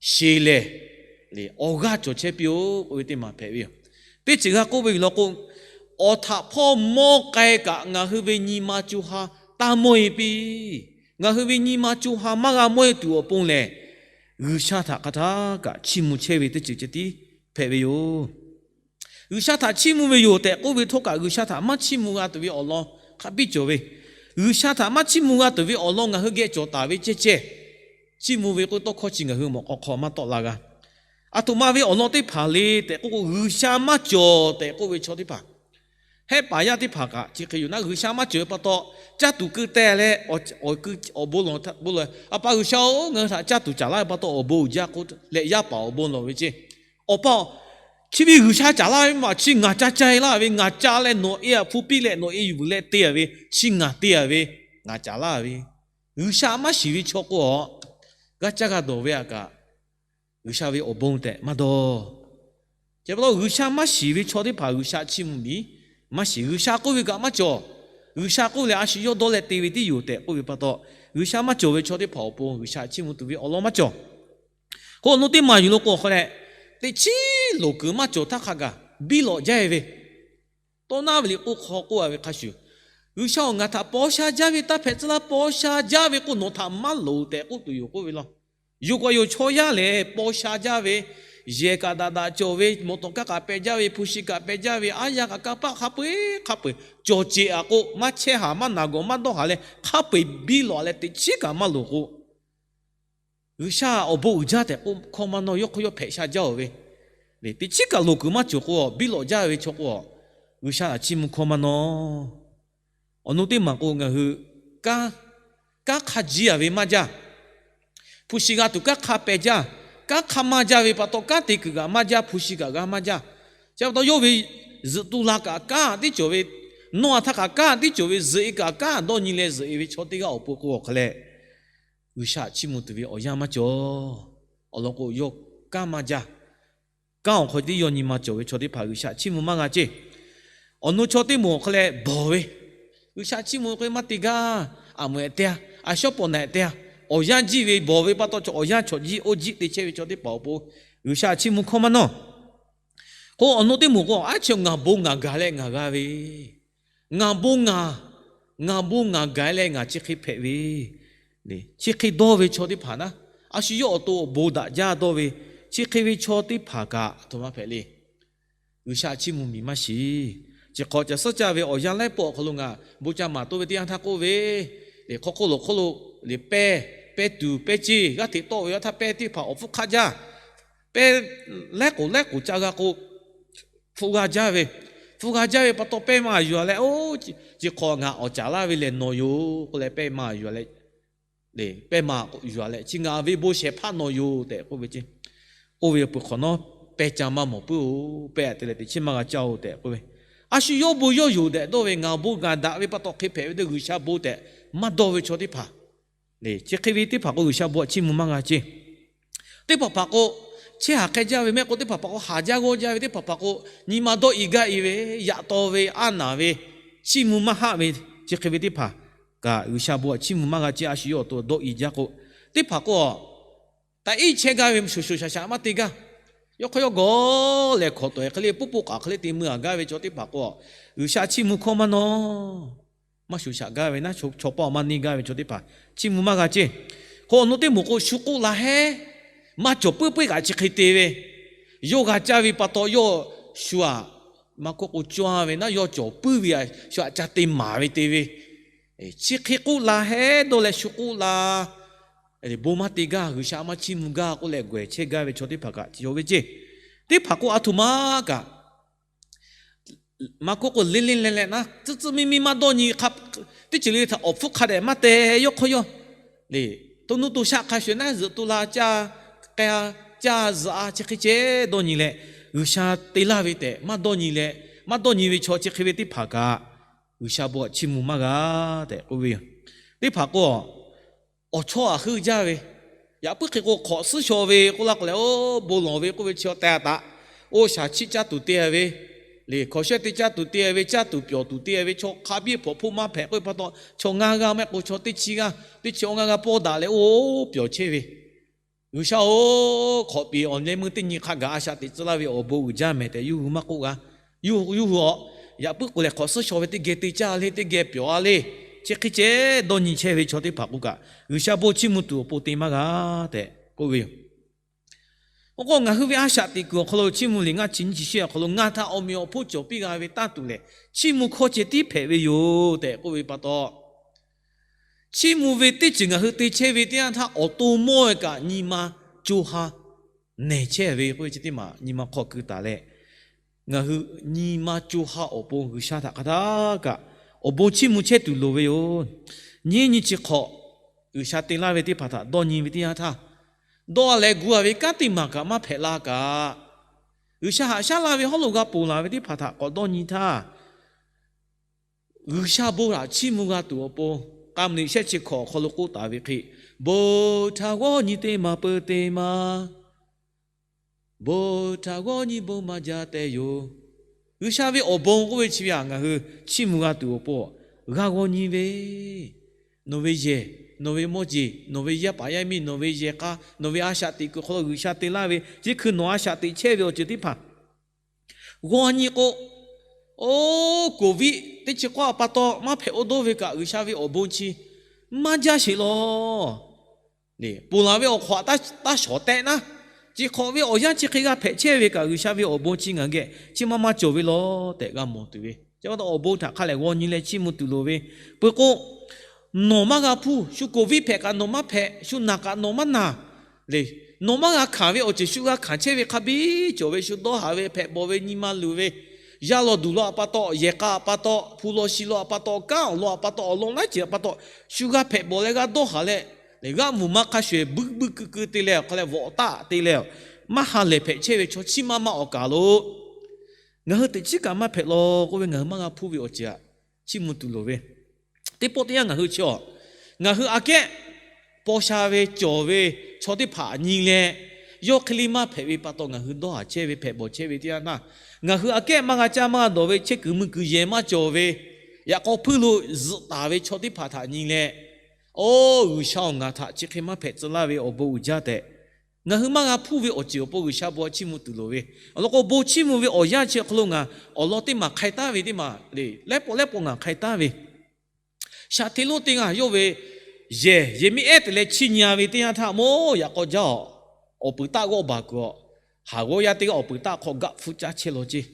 sheˍ lehˬ, awˬ g'aˇ cawˬ chehˇ piˇ-oˬ k'oˆ ve teˇ maˬ hpehꞈ ve yoˬ. Teˇ ceuˬ g'a k'oˆ ve yoˬ law k'o, awˬ htaꞈ hpawˇ mawˇ k'ai kaꞈ ngaˬ hui ve nyi ma co ha taˇ mawˇ-e piˇ. Ngaˬ hui ve nyi ma co ha maˇ g'a mawˇ-e tuˬ awˬ pon lehˬ, G'uiˬsha htaꞈ hk'aˬ htaˇ kaꞈ chiˇ mvuh chehˇ ve teˇ ceuˬ ceh tiˉ hpehꞈ ve yoˬ. G'uiˬsha htaꞈ chiˇ mvuh ve yoˬ tehꞈ k'oˆ ve htawˇ kaꞈ, G'uiˬsha htaꞈ maˇ chiˇ mvuh g'a tuˬ ve awˬ lawn hk'a biˇ cawˬ ve. G'uiˬsha htaꞈ maˇ chiˇ mvuh g'a tuˬ ve awˬ lawn ngaˬ hui geh cawˬ taˍ ve ceh ceh, chiˇ mvuh ve k'oˆ tawˇ hkawˇ chi ngaˬ hui mawꞈ k'aw hk'aw maˇ tawˆ la g'a. Aˬ htoꞈ ma ve awˬ lawn teˇ hpaˍ le tehꞈ k'oˆ k'o, G'uiˬsha maˇ cawˬ tehꞈ k'oˆ ve chaw teˇ hpaˍ, hehˉ paˍ yaˇ teˇ hpaˍ kaꞈ chi hk'e yoˬ naˉ, G'uiˬsha maˇ cawˬ ve pa taw, caˇ tuˬ keu teh leh awˬ, awˬ bon lawˬ, bon lawˬ, A pa G'uiˬsha-oˬ, ngaˬ hui htaꞈ caˇ tuˬ caˍ laˇ ve pa taw awˬ bon uiˍ jaˇ k'oˆ leh yaˇ paˍ awˬ bon lawˬ ve ceh. Awˬ pa-oˬ, Chi ve G'uiˬsha caˍ laˇ ve maˇ, chi ngaˬ ca ca-e laˇ ve, ngaˬ ca leh nawˬ e-a hpu piˇ leh nawˬ e yuˬ vuiˬ leh te-a ve, chi ngaˬ te-a ve, ngaˬ caˍ laˇ ve. G'uiˬsha maˇ shiˍ ve chaw k'o, g'aˇ caˇ g'a dawˬ ve aꞈ kaꞈ, G'uiˬsha ve awˬ bon tehꞈ maˇ dawˇ. Chi pa taw G'uiˬsha maˇ shiˍ ve chaw teˇ hpaˍ G'uiˬsha chiˇ mvuh miˬ maˇ shiˍ. G'uiˬsha k'oˆ ve kaꞈ maˇ cawˬ. G'uiˬsha k'oˆ leh a shu yawˇ dawˇ leh te ve tiˉ yoˬ tehꞈ k'oˆ ve pa taw, G'uiˬsha maˇ cawˬ ve chaw teˇ hpaˍ awˬ pon G'uiˬsha chiˇ mvuh tuˬ ve awˬ lawn maˇ cawˬ. K'o awˬ nu teˇ maˬ yuˬ lo k'o hk'aw leh, teꞈ chiˉ loˍ kuiˬ maˇ cawˬ htaˇ hk'a gaˬ biˇ lawꞈ jaˇ-e ve, tawˇ naˉ ve liꞈ k'oˆ hk'aw k'oˆ-a ve hk'a shuˍ, G'uiˬsha-oˬ, ngaˬ htaꞈ paw sha jaˇ ve taˇ hpehꞈ tcuh laˇ, paw sha jaˇ ve k'o nawˬ htaꞈ maˇ loˍ tehꞈ k'oˆ tuˬ yoˬ k'oˆ ve law. Yoˬ kaꞈ yoˬ, chaw yaˇ lehˬ paw sha jaˇ ve, yehˬ kaꞈ daꞈ daꞈ cawˬ ve, mawˬ tawˍ kaˇ kaꞈ peh jaˇ ve, hpu shi kaꞈ peh jaˇ ve, aˉ yaˇ kaꞈ kanˇ paˆ hk'a peu-eˬ hk'a peu-eˬ cawˬ ceˬ aꞈ k'o, maˇ chehˇ haˍ, maˇ naˬ gawˬ, maˇ dawˇ haˍ leh hk'a peu-eˬ biˇ lawꞈ leh teꞈ chiˉ kaꞈ maˇ loˍ k'o, G'uiˬsha awˬ bon uiˍ jaˇ tehꞈ k'oˆ hkawˇ maˇ nawˇ, yawˇ hk'aw yawˇ hpehꞈ sha jaˇ-oˬ ve, teꞈ chiˉ kaꞈ loˍ kuiˬ maˇ cawˬ k'o, biˇ lawꞈ jaˇ ve chaw k'o, G'uiˬsha htaꞈ chiˇ mvuh hkawˇ maˇ nawˇ. Awˬ nu teˇ maˬ k'o ngaˬ hui kanˉ hk'a jiˇ-a ve maˇ jaˇ. Hpu shi g'a tuˬ kanˉ hk'a peh jaˇ. Kanˉ hk'a maˇ jaˇ ve pa taw, kanˉ te kuiˬ kaꞈ maˇ jaˇ, hpu shi kaꞈ g'a maˇ jaˇ. Chi pa taw yawˇ ve zuhꞈ tu la kaꞈ kanˉ tiˉ cawˬ ve, nawˇ-a htaˇ kaꞈ kanˉ tiˉ cawˬ ve, zuhꞈ-e kaꞈ kanˉ dawˇ nyi leh zuhꞈ-e ve chaw teˇ g'aˇ awˬ pon k'o awˬ hk'a leh, G'uiˬsha chiˇ mvuh tuˬ ve awˬ yanˇ maˇ cawˬ. Awˬ lawn k'o, yawˇ kanˉ maˇ jaˇ. Kanˉ awˬ hk'aw tiˉ yawˇ nyi ma cawˬ ve chaw teˇ hpaˍ G'uiˬsha chiˇ mvuh maˇ g'a ceˇ. Awˬ nu chaw teˇ moˍ awˬ hk'aw leh bawˬ ve, G'uiˬsha chiˇ mvuh k'o maˇ te gaˇ, aˬ moˍ ehˍ te-a, a shawˉ pawˍ naꞈ ehˍ te-a, awˬ yanˇ jiˇ ve bawˬ ve pa taw, chaw awˬ yanˇ chaw jiˇ oˇ jiˆ te chehˇ ve chaw teˇ hpaˍ awˬ pon G'uiˬsha chiˇ mvuh hkawˇ maˇ nawˇ. K'o awˬ nu teˇ moˍ k'o, aˉ chi ngaˬ bon ngaˬ gaˬ leh ngaˬ g'a ve, ngaˬ bon ngaˬ, ngaˬ bon ngaˬ gaˬ leh ngaˬ chi hk'e hpehꞈ ve, chi hk'e dawˇ ve chaw teˇ hpaˍ naˉ, a shu yawˇ awˬ to awˬ bon daꞈ jaˇ dawˇ ve, chi hk'e ve chaw teˇ hpaˍ kaꞈ aˬ htoꞈ ma hpehꞈ le. G'uiˬsha chiˇ mvuh miˬ maˇ shiˍ. Chi hk'awꞈ caˬ suhˉ caˇ ve awˬ yanˇ laiˉ pawˆ awˬ hk'aw lo ngaˬ bon ca maˍ toˇ ve teˇ yanˇ htaˇ k'oˆ ve, le hk'aw hk'oˆ lo hk'oˆ lo le pehˇ, pehˇ tuˬ pehˇ ceˇ g'aˇ hteꞈ tawˆ ve yaˇ htaˇ pehˇ teˇ hpaˍ awˬ hpfuhˇ hk'aˆ jaˇ. Pehˇ laiˉ k'oˍ laiˉ k'oˍ ca g'a k'o, hpu g'a jaˇ ve, hpu g'a jaˇ ve pa taw pehˇ maˇ yuˬ-a leh, oˇ chi hk'awꞈ ngaˬ awˬ caˍ laˇ ve lehˬ nawˬ yoˬ k'oˆ leh pehˇ maˇ yuˬ-a leh, pehˇ maˇ yuˬ-a leh chi ngaˬ ve bon shehˍ hpaˇ nawˬ yoˬ tehꞈ k'oˆ ve ceˇ. Oˇ ve awˬ pui hk'awꞈ nawˉ pehˇ ca maˇ mawˬ puiˉ-oˬ, pehˇ te leh teꞈ chiˉ maˇ g'a caˇ-oˬ tehꞈ k'oˆ ve. A shu yawˇ bon yawˇ yoˬ tehꞈ dawˇ ve, ngaˬ bon ngaˬ daꞈ ve pa taw hk'e hpehꞈ ve te G'uiˬsha bon tehꞈ maˇ dawˇ ve chaw teˇ hpaˍ, chi hk'e ve teˇ hpaˍ k'o G'uiˬsha bon htaꞈ chiˇ mvuh maˇ g'a ceˇ. Teˇ hpaˍ hpaˍ k'o, chehˇ haˍ hk'e jaˇ ve mehˆ k'o, teˇ hpaˍ hpaˍ k'o haˍ jaˇ g'awˇ jaˇ ve, teˇ hpaˍ hpaˍ k'o nyi ma dawˇ i gaˇ i ve, yaꞈ taw ve, aˉ naˍ ve, chiˇ mvuh maˇ haˆ ve, chi hk'e ve teˇ hpaˍ kaꞈ G'uiˬsha bon htaꞈ chiˇ mvuh maˇ g'a ceˇ. A shu yawˇ awˬ to dawˇ i jaˇ k'o, teˇ hpaˍ k'o taꞈ iˉ chehˇ gaˇ ve shoˍ shoˍ shaˍ shaˍ maˇ te gaˇ. Yawˇ hk'aw yawˇ gawˬ lehˬ hkawꞈ tawehˬ hk'e le, puˇ puˇ k'aꞈ hk'e le te mui-a gaˇ ve chaw teˇ hpaˍ k'o, G'uiˬsha chiˇ mvuh hkawˇ maˇ nawˇ. Maˇ shoˍ shaˍ gaˇ ve naˉ, chaw paˆ maˇ neˇ gaˇ ve chaw teˇ hpaˍ chiˇ mvuh maˇ g'a ceˇ. Hk'o awˬ nu teˇ moˍ k'o shu k'oˆ la hehˉ, maˇ cawˬ puiˉ puiˉ kaꞈ chi hk'e te ve, yawˇ g'a caˇ ve pa taw yawˇ shu-aꞈ maˇ k'oˆ k'o cawˇ ve naˉ, yawˇ cawˬ puiˉ ve shu-aꞈ ca te maˍ ve te ve, chi hk'e k'oˆ la hehˉ dawˇ leh shu k'oˆ la, bon maˇ te gaˇ, G'uiˬsha maˇ chiˇ mvuh gaˇ k'oˆ leh gawˬ chehˇ gaˇ ve chaw teˇ hpaˍ kaꞈ cawˬ ve ceˇ. Teˇ hpaˍ k'o aˬ htoꞈ ma kaꞈ maˇ k'oˆ k'o le le leh leh naˉ, tcuhˉ tcuhˉ miˇ miˇ maˇ dawˇ nyi hk'a, teˇ ceuˬ le le htaꞈ awˬ hpfuhˇ hk'a dehꞈ maˇ te, yawˇ hk'aw yawˇ le, to nuˇ to shaˆ hk'a shuˍ naˉ zuhꞈ tu la caˇ, k'ai-a, caˇ zuhꞈ-a, chi hk'e ceh dawˇ nyi leh, G'uiˬsha te laˇ ve tehꞈ maˇ dawˇ nyi leh, maˇ dawˇ nyi ve chaw chi hk'e ve teˇ hpaˍ kaꞈ G'uiˬsha bon htaꞈ chiˇ mvuh maˇ g'a tehꞈ k'oˆ ve yoˬ. Teˇ hpaˍ k'o awˬ chawˇ aꞈ heuˆ jaˇ ve, yaꞈ puiˉ hk'e k'o hk'awꞈ suhˉ shaw ve k'oˆ laˇ k'o leh, oˇ bon lawˬ ve k'oˆ ve chi awˬ tehˬ a taꞈ, oˇ shaˍ chiˆ caˇ tuˬ te-a ve, le hkawˍ shehˆ te caˇ tuˬ te-a ve, caˇ tuˬ pyawˬ tuˬ te-a ve, chaw hk'a biˇ hpawꞈ hpoˆ maˇ hpehꞈ k'oˆ ve pa taw, chaw ngaˇ g'aˇ mehˆ k'o chaw teˇ chi g'aˇ, teˇ chi awˬ ngaˇ g'aˇ pawˇ daꞈ leh oˇ pyawˬ chehˇ ve, G'uiˬsha-oˬ, hk'awꞈ piˍ awˬ leh meuˇ teˇ nyi hk'a gaˬ a shaꞈ teꞈ tcuh laˇ ve awˬ bon uiˍ jaˇ mehˍ tehꞈ yawˇ hui maˇ k'oˆ g'a. Yawˇ hui awˬ yaꞈ puiˉ k'o lehˬ hk'awꞈ suhˉ shaw ve teˇ geh te caˇ le, teˇ geh pyawˬ-a le, chi hk'e ceh dawˇ nyi chehˇ ve chaw teˇ hpaˍ k'o kaꞈ G'uiˬsha bon chiˇ mvuh tuˬ awˬ pon te maˇ g'a tehꞈ k'oˆ ve yoˬ. Oˇ k'o ngaˬ hui ve a shaꞈ teꞈ kuiˬ awˬ hk'aw lo chiˇ mvuh liꞈ ngaˇ chi nyiˇ chi shehˆ awˬ hk'aw lo ngaˬ htaꞈ awˬ meꞈ awˬ hponˇ cawˬ piˇ g'a ve tanˇ tuˬ lehˬ, chiˇ mvuh hkawˇ ceh tiˉ hpehꞈ ve yoˬ tehꞈ k'oˆ ve pa taw, chiˇ mvuh ve teˇ ceuˬ ngaˬ hui te chehˇ ve teˇ yanˇ htaˇ awˬ to mawˇ-e kaꞈ nyi ma co ha nehˬ chehˇ ve k'oˆ ve chi teˇ maˬ nyi ma hk'aw keu taˍ leh, ngaˬ hui nyi ma co ha awˬ pon G'uiˬsha htaꞈ hk'a htaˇ kaꞈ awˬ bon chiˇ mvuh chehˇ tuˬ loˍ ve yoˬ. Nyiˇ nyi chi hk'awꞈ G'uiˬsha te laˇ ve teˇ hpaˍ htaꞈ dawˇ nyi ve teˇ yanˇ htaˇ, dawˇ leh gu-a ve kanˉ teˇ maˬ kaꞈ maˇ hpehꞈ la kaꞈ, G'uiˬsha haꞈ shaˉ laˇ ve hawˉ lo g'a ponˬ laˬ ve teˇ hpaˍ htaꞈ k'awꞈ dawˇ nyi htaˇ, G'uiˬsha bon htaꞈ chiˇ mvuh g'a tuˬ awˬ pon, k'a mvuh liꞈ shehˆ chi hkawꞈ awˬ hk'aw lo k'oˆ taˍ ve hk'e, Bon htaꞈ g'awˇ nyi teˇ maˬ peu teˇ maˬ, bon htaꞈ g'awˇ nyi bon maˇ jaˇ tehꞈ yoˬ. G'uiˬsha ve awˬ bon k'oˆ ve chi ve htaꞈ ngaˬ hui chiˇ mvuh g'a tuˬ awˬ pon, g'a g'awˇ nyi ve, nawˬ ve yehˬ, nawˬ ve mawˇ jeˬ, nawˬ ve yaˇ paˍ yaˇ miˇ, nawˬ ve yehˬ k'a, nawˬ ve a shaꞈ teꞈ kuiˬ hk'aw lo G'uiˬsha te laˇ ve, chi hkui nawˬ a shaꞈ teꞈ chehˇ ve awˬ ceuˬ teˇ hpaˍ g'awˇ nyi k'o, oˇ, Covid teˇ chi k'awˇ a pa taw maˇ hpehꞈ oˇ dawˇ ve kaꞈ G'uiˬsha ve awˬ bon chi maˇ jaˇ sheˍ law. Ponˬ laˬ ve awˬ hk'awꞈ taˇ shawˍ tehˆ naˉ, chi hk'awꞈ ve awˬ yanˇ chi hk'e g'a hpehꞈ chehˇ ve kaꞈ G'uiˬsha ve awˬ bon chi ngaˬ geh chi maˇ maˇ cawˬ ve law tehꞈ g'a mawˬ tuˬ ve. Chi pa taw awˬ bon htaꞈ hk'a lehˬ g'awˇ nyi leh chiˇ mvuh tuˬ loˍ ve. Peuˬ k'o, nawˬ maˇ g'a hpuˇ, shu Covid hpehꞈ kaꞈ nawˬ maˇ hpehꞈ, shu naˬ kaꞈ nawˬ maˇ naˬ le. Nawˬ maˇ g'a hkanˍ ve awˬ ceuˬ shu g'a hkanˍ chehˇ ve hk'a biˇ cawˬ ve, shu dawˇ haˍ ve, hpehꞈ bawˬ ve, nyi ma luˬ ve, yaˇ law duˬ law a pa taw, yehˬ k'a a pa taw, hpu law shi law a pa taw, kanˉ awˬ lawn a pa taw, awˬ lawn laiˉ ceuˬ a pa taw, shu g'a hpehꞈ bawˬ leh g'a dawˇ haˍ leh, leh g'aˇ mvuhˬ maˇ hk'a shuˍ eˬ buiˇ buiˇ keu keu te leh awˬ hk'a leh vawꞈ taˆ te leh, maˇ ha lehˬ hpehꞈ chehˇ ve chaw chiˇ maˇ maˇ awˬ kaˍ lo ngaˬ hui teꞈ chiˉ kaꞈ maˇ hpehꞈ law k'oˆ ve ngaˬ hui maˇ g'a hpuˇ ve awˬ ceuˬ htaꞈ chiˇ mvuh tuˬ loˍ ve. Teˇ pawˆ teˇ yanˇ ngaˬ hui chi a, ngaˬ hui aꞈ kehˉ paw sha ve cawˬ ve chaw teˇ hpaˍ nyi leh, yawˇ hk'e le maˇ hpehꞈ ve pa taw ngaˬ hui dawˇ haˍ chehˇ ve, hpehꞈ bawˬ chehˇ ve teˇ yanˇ htaˇ, ngaˬ hui aꞈ kehˉ maˇ g'a caˇ maˇ g'a dawˬ ve, chehˇ kuiˬ mvuh kuiˬ yehˬ maˇ cawˬ ve, yaꞈ k'aw hpuiˇ lo zuhꞈ taˍ ve chaw teˇ hpaˍ htaꞈ nyi leh, Oˇ, G'uiˬsha-oˬ, ngaˬ htaꞈ chi hk'e maˇ hpehꞈ tcuh laˇ ve awˬ bon uiˍ jaˇ tehꞈ, ngaˬ hui maˇ g'a hpuˇ ve awˬ ceuˬ awˬ pon G'uiˬsha bon htaꞈ chiˇ mvuh tuˬ loˍ ve. Awˬ lawn k'o, bon chiˇ mvuh ve awˬ yanˇ chi awˬ hk'aw lo ngaˬ awˬ lawn teˇ maˬ hk'ai taˉ ve teˇ maˬ le, laiˉ pawˆ laiˉ pawˆ ngaˬ hk'ai taˉ ve, shaꞈ hteˇ lonˉ teˇ g'aˇ yawˇ ve yehˬ yehˬ miˇ ehˉ te leh chiˇ nyi ve teˇ yanˇ htaˇ, mawˇ yaꞈ k'aw jaˇ awˬ, awˬ peuˬ taˆ g'awˇ baˬ kuiˬ awˬ, haˍ g'awˇ yaˇ teˇ g'aˇ awˬ peuˬ taˆ hk'aw gaˆ hpfuhˇ caˇ chehˇ law ceˇ.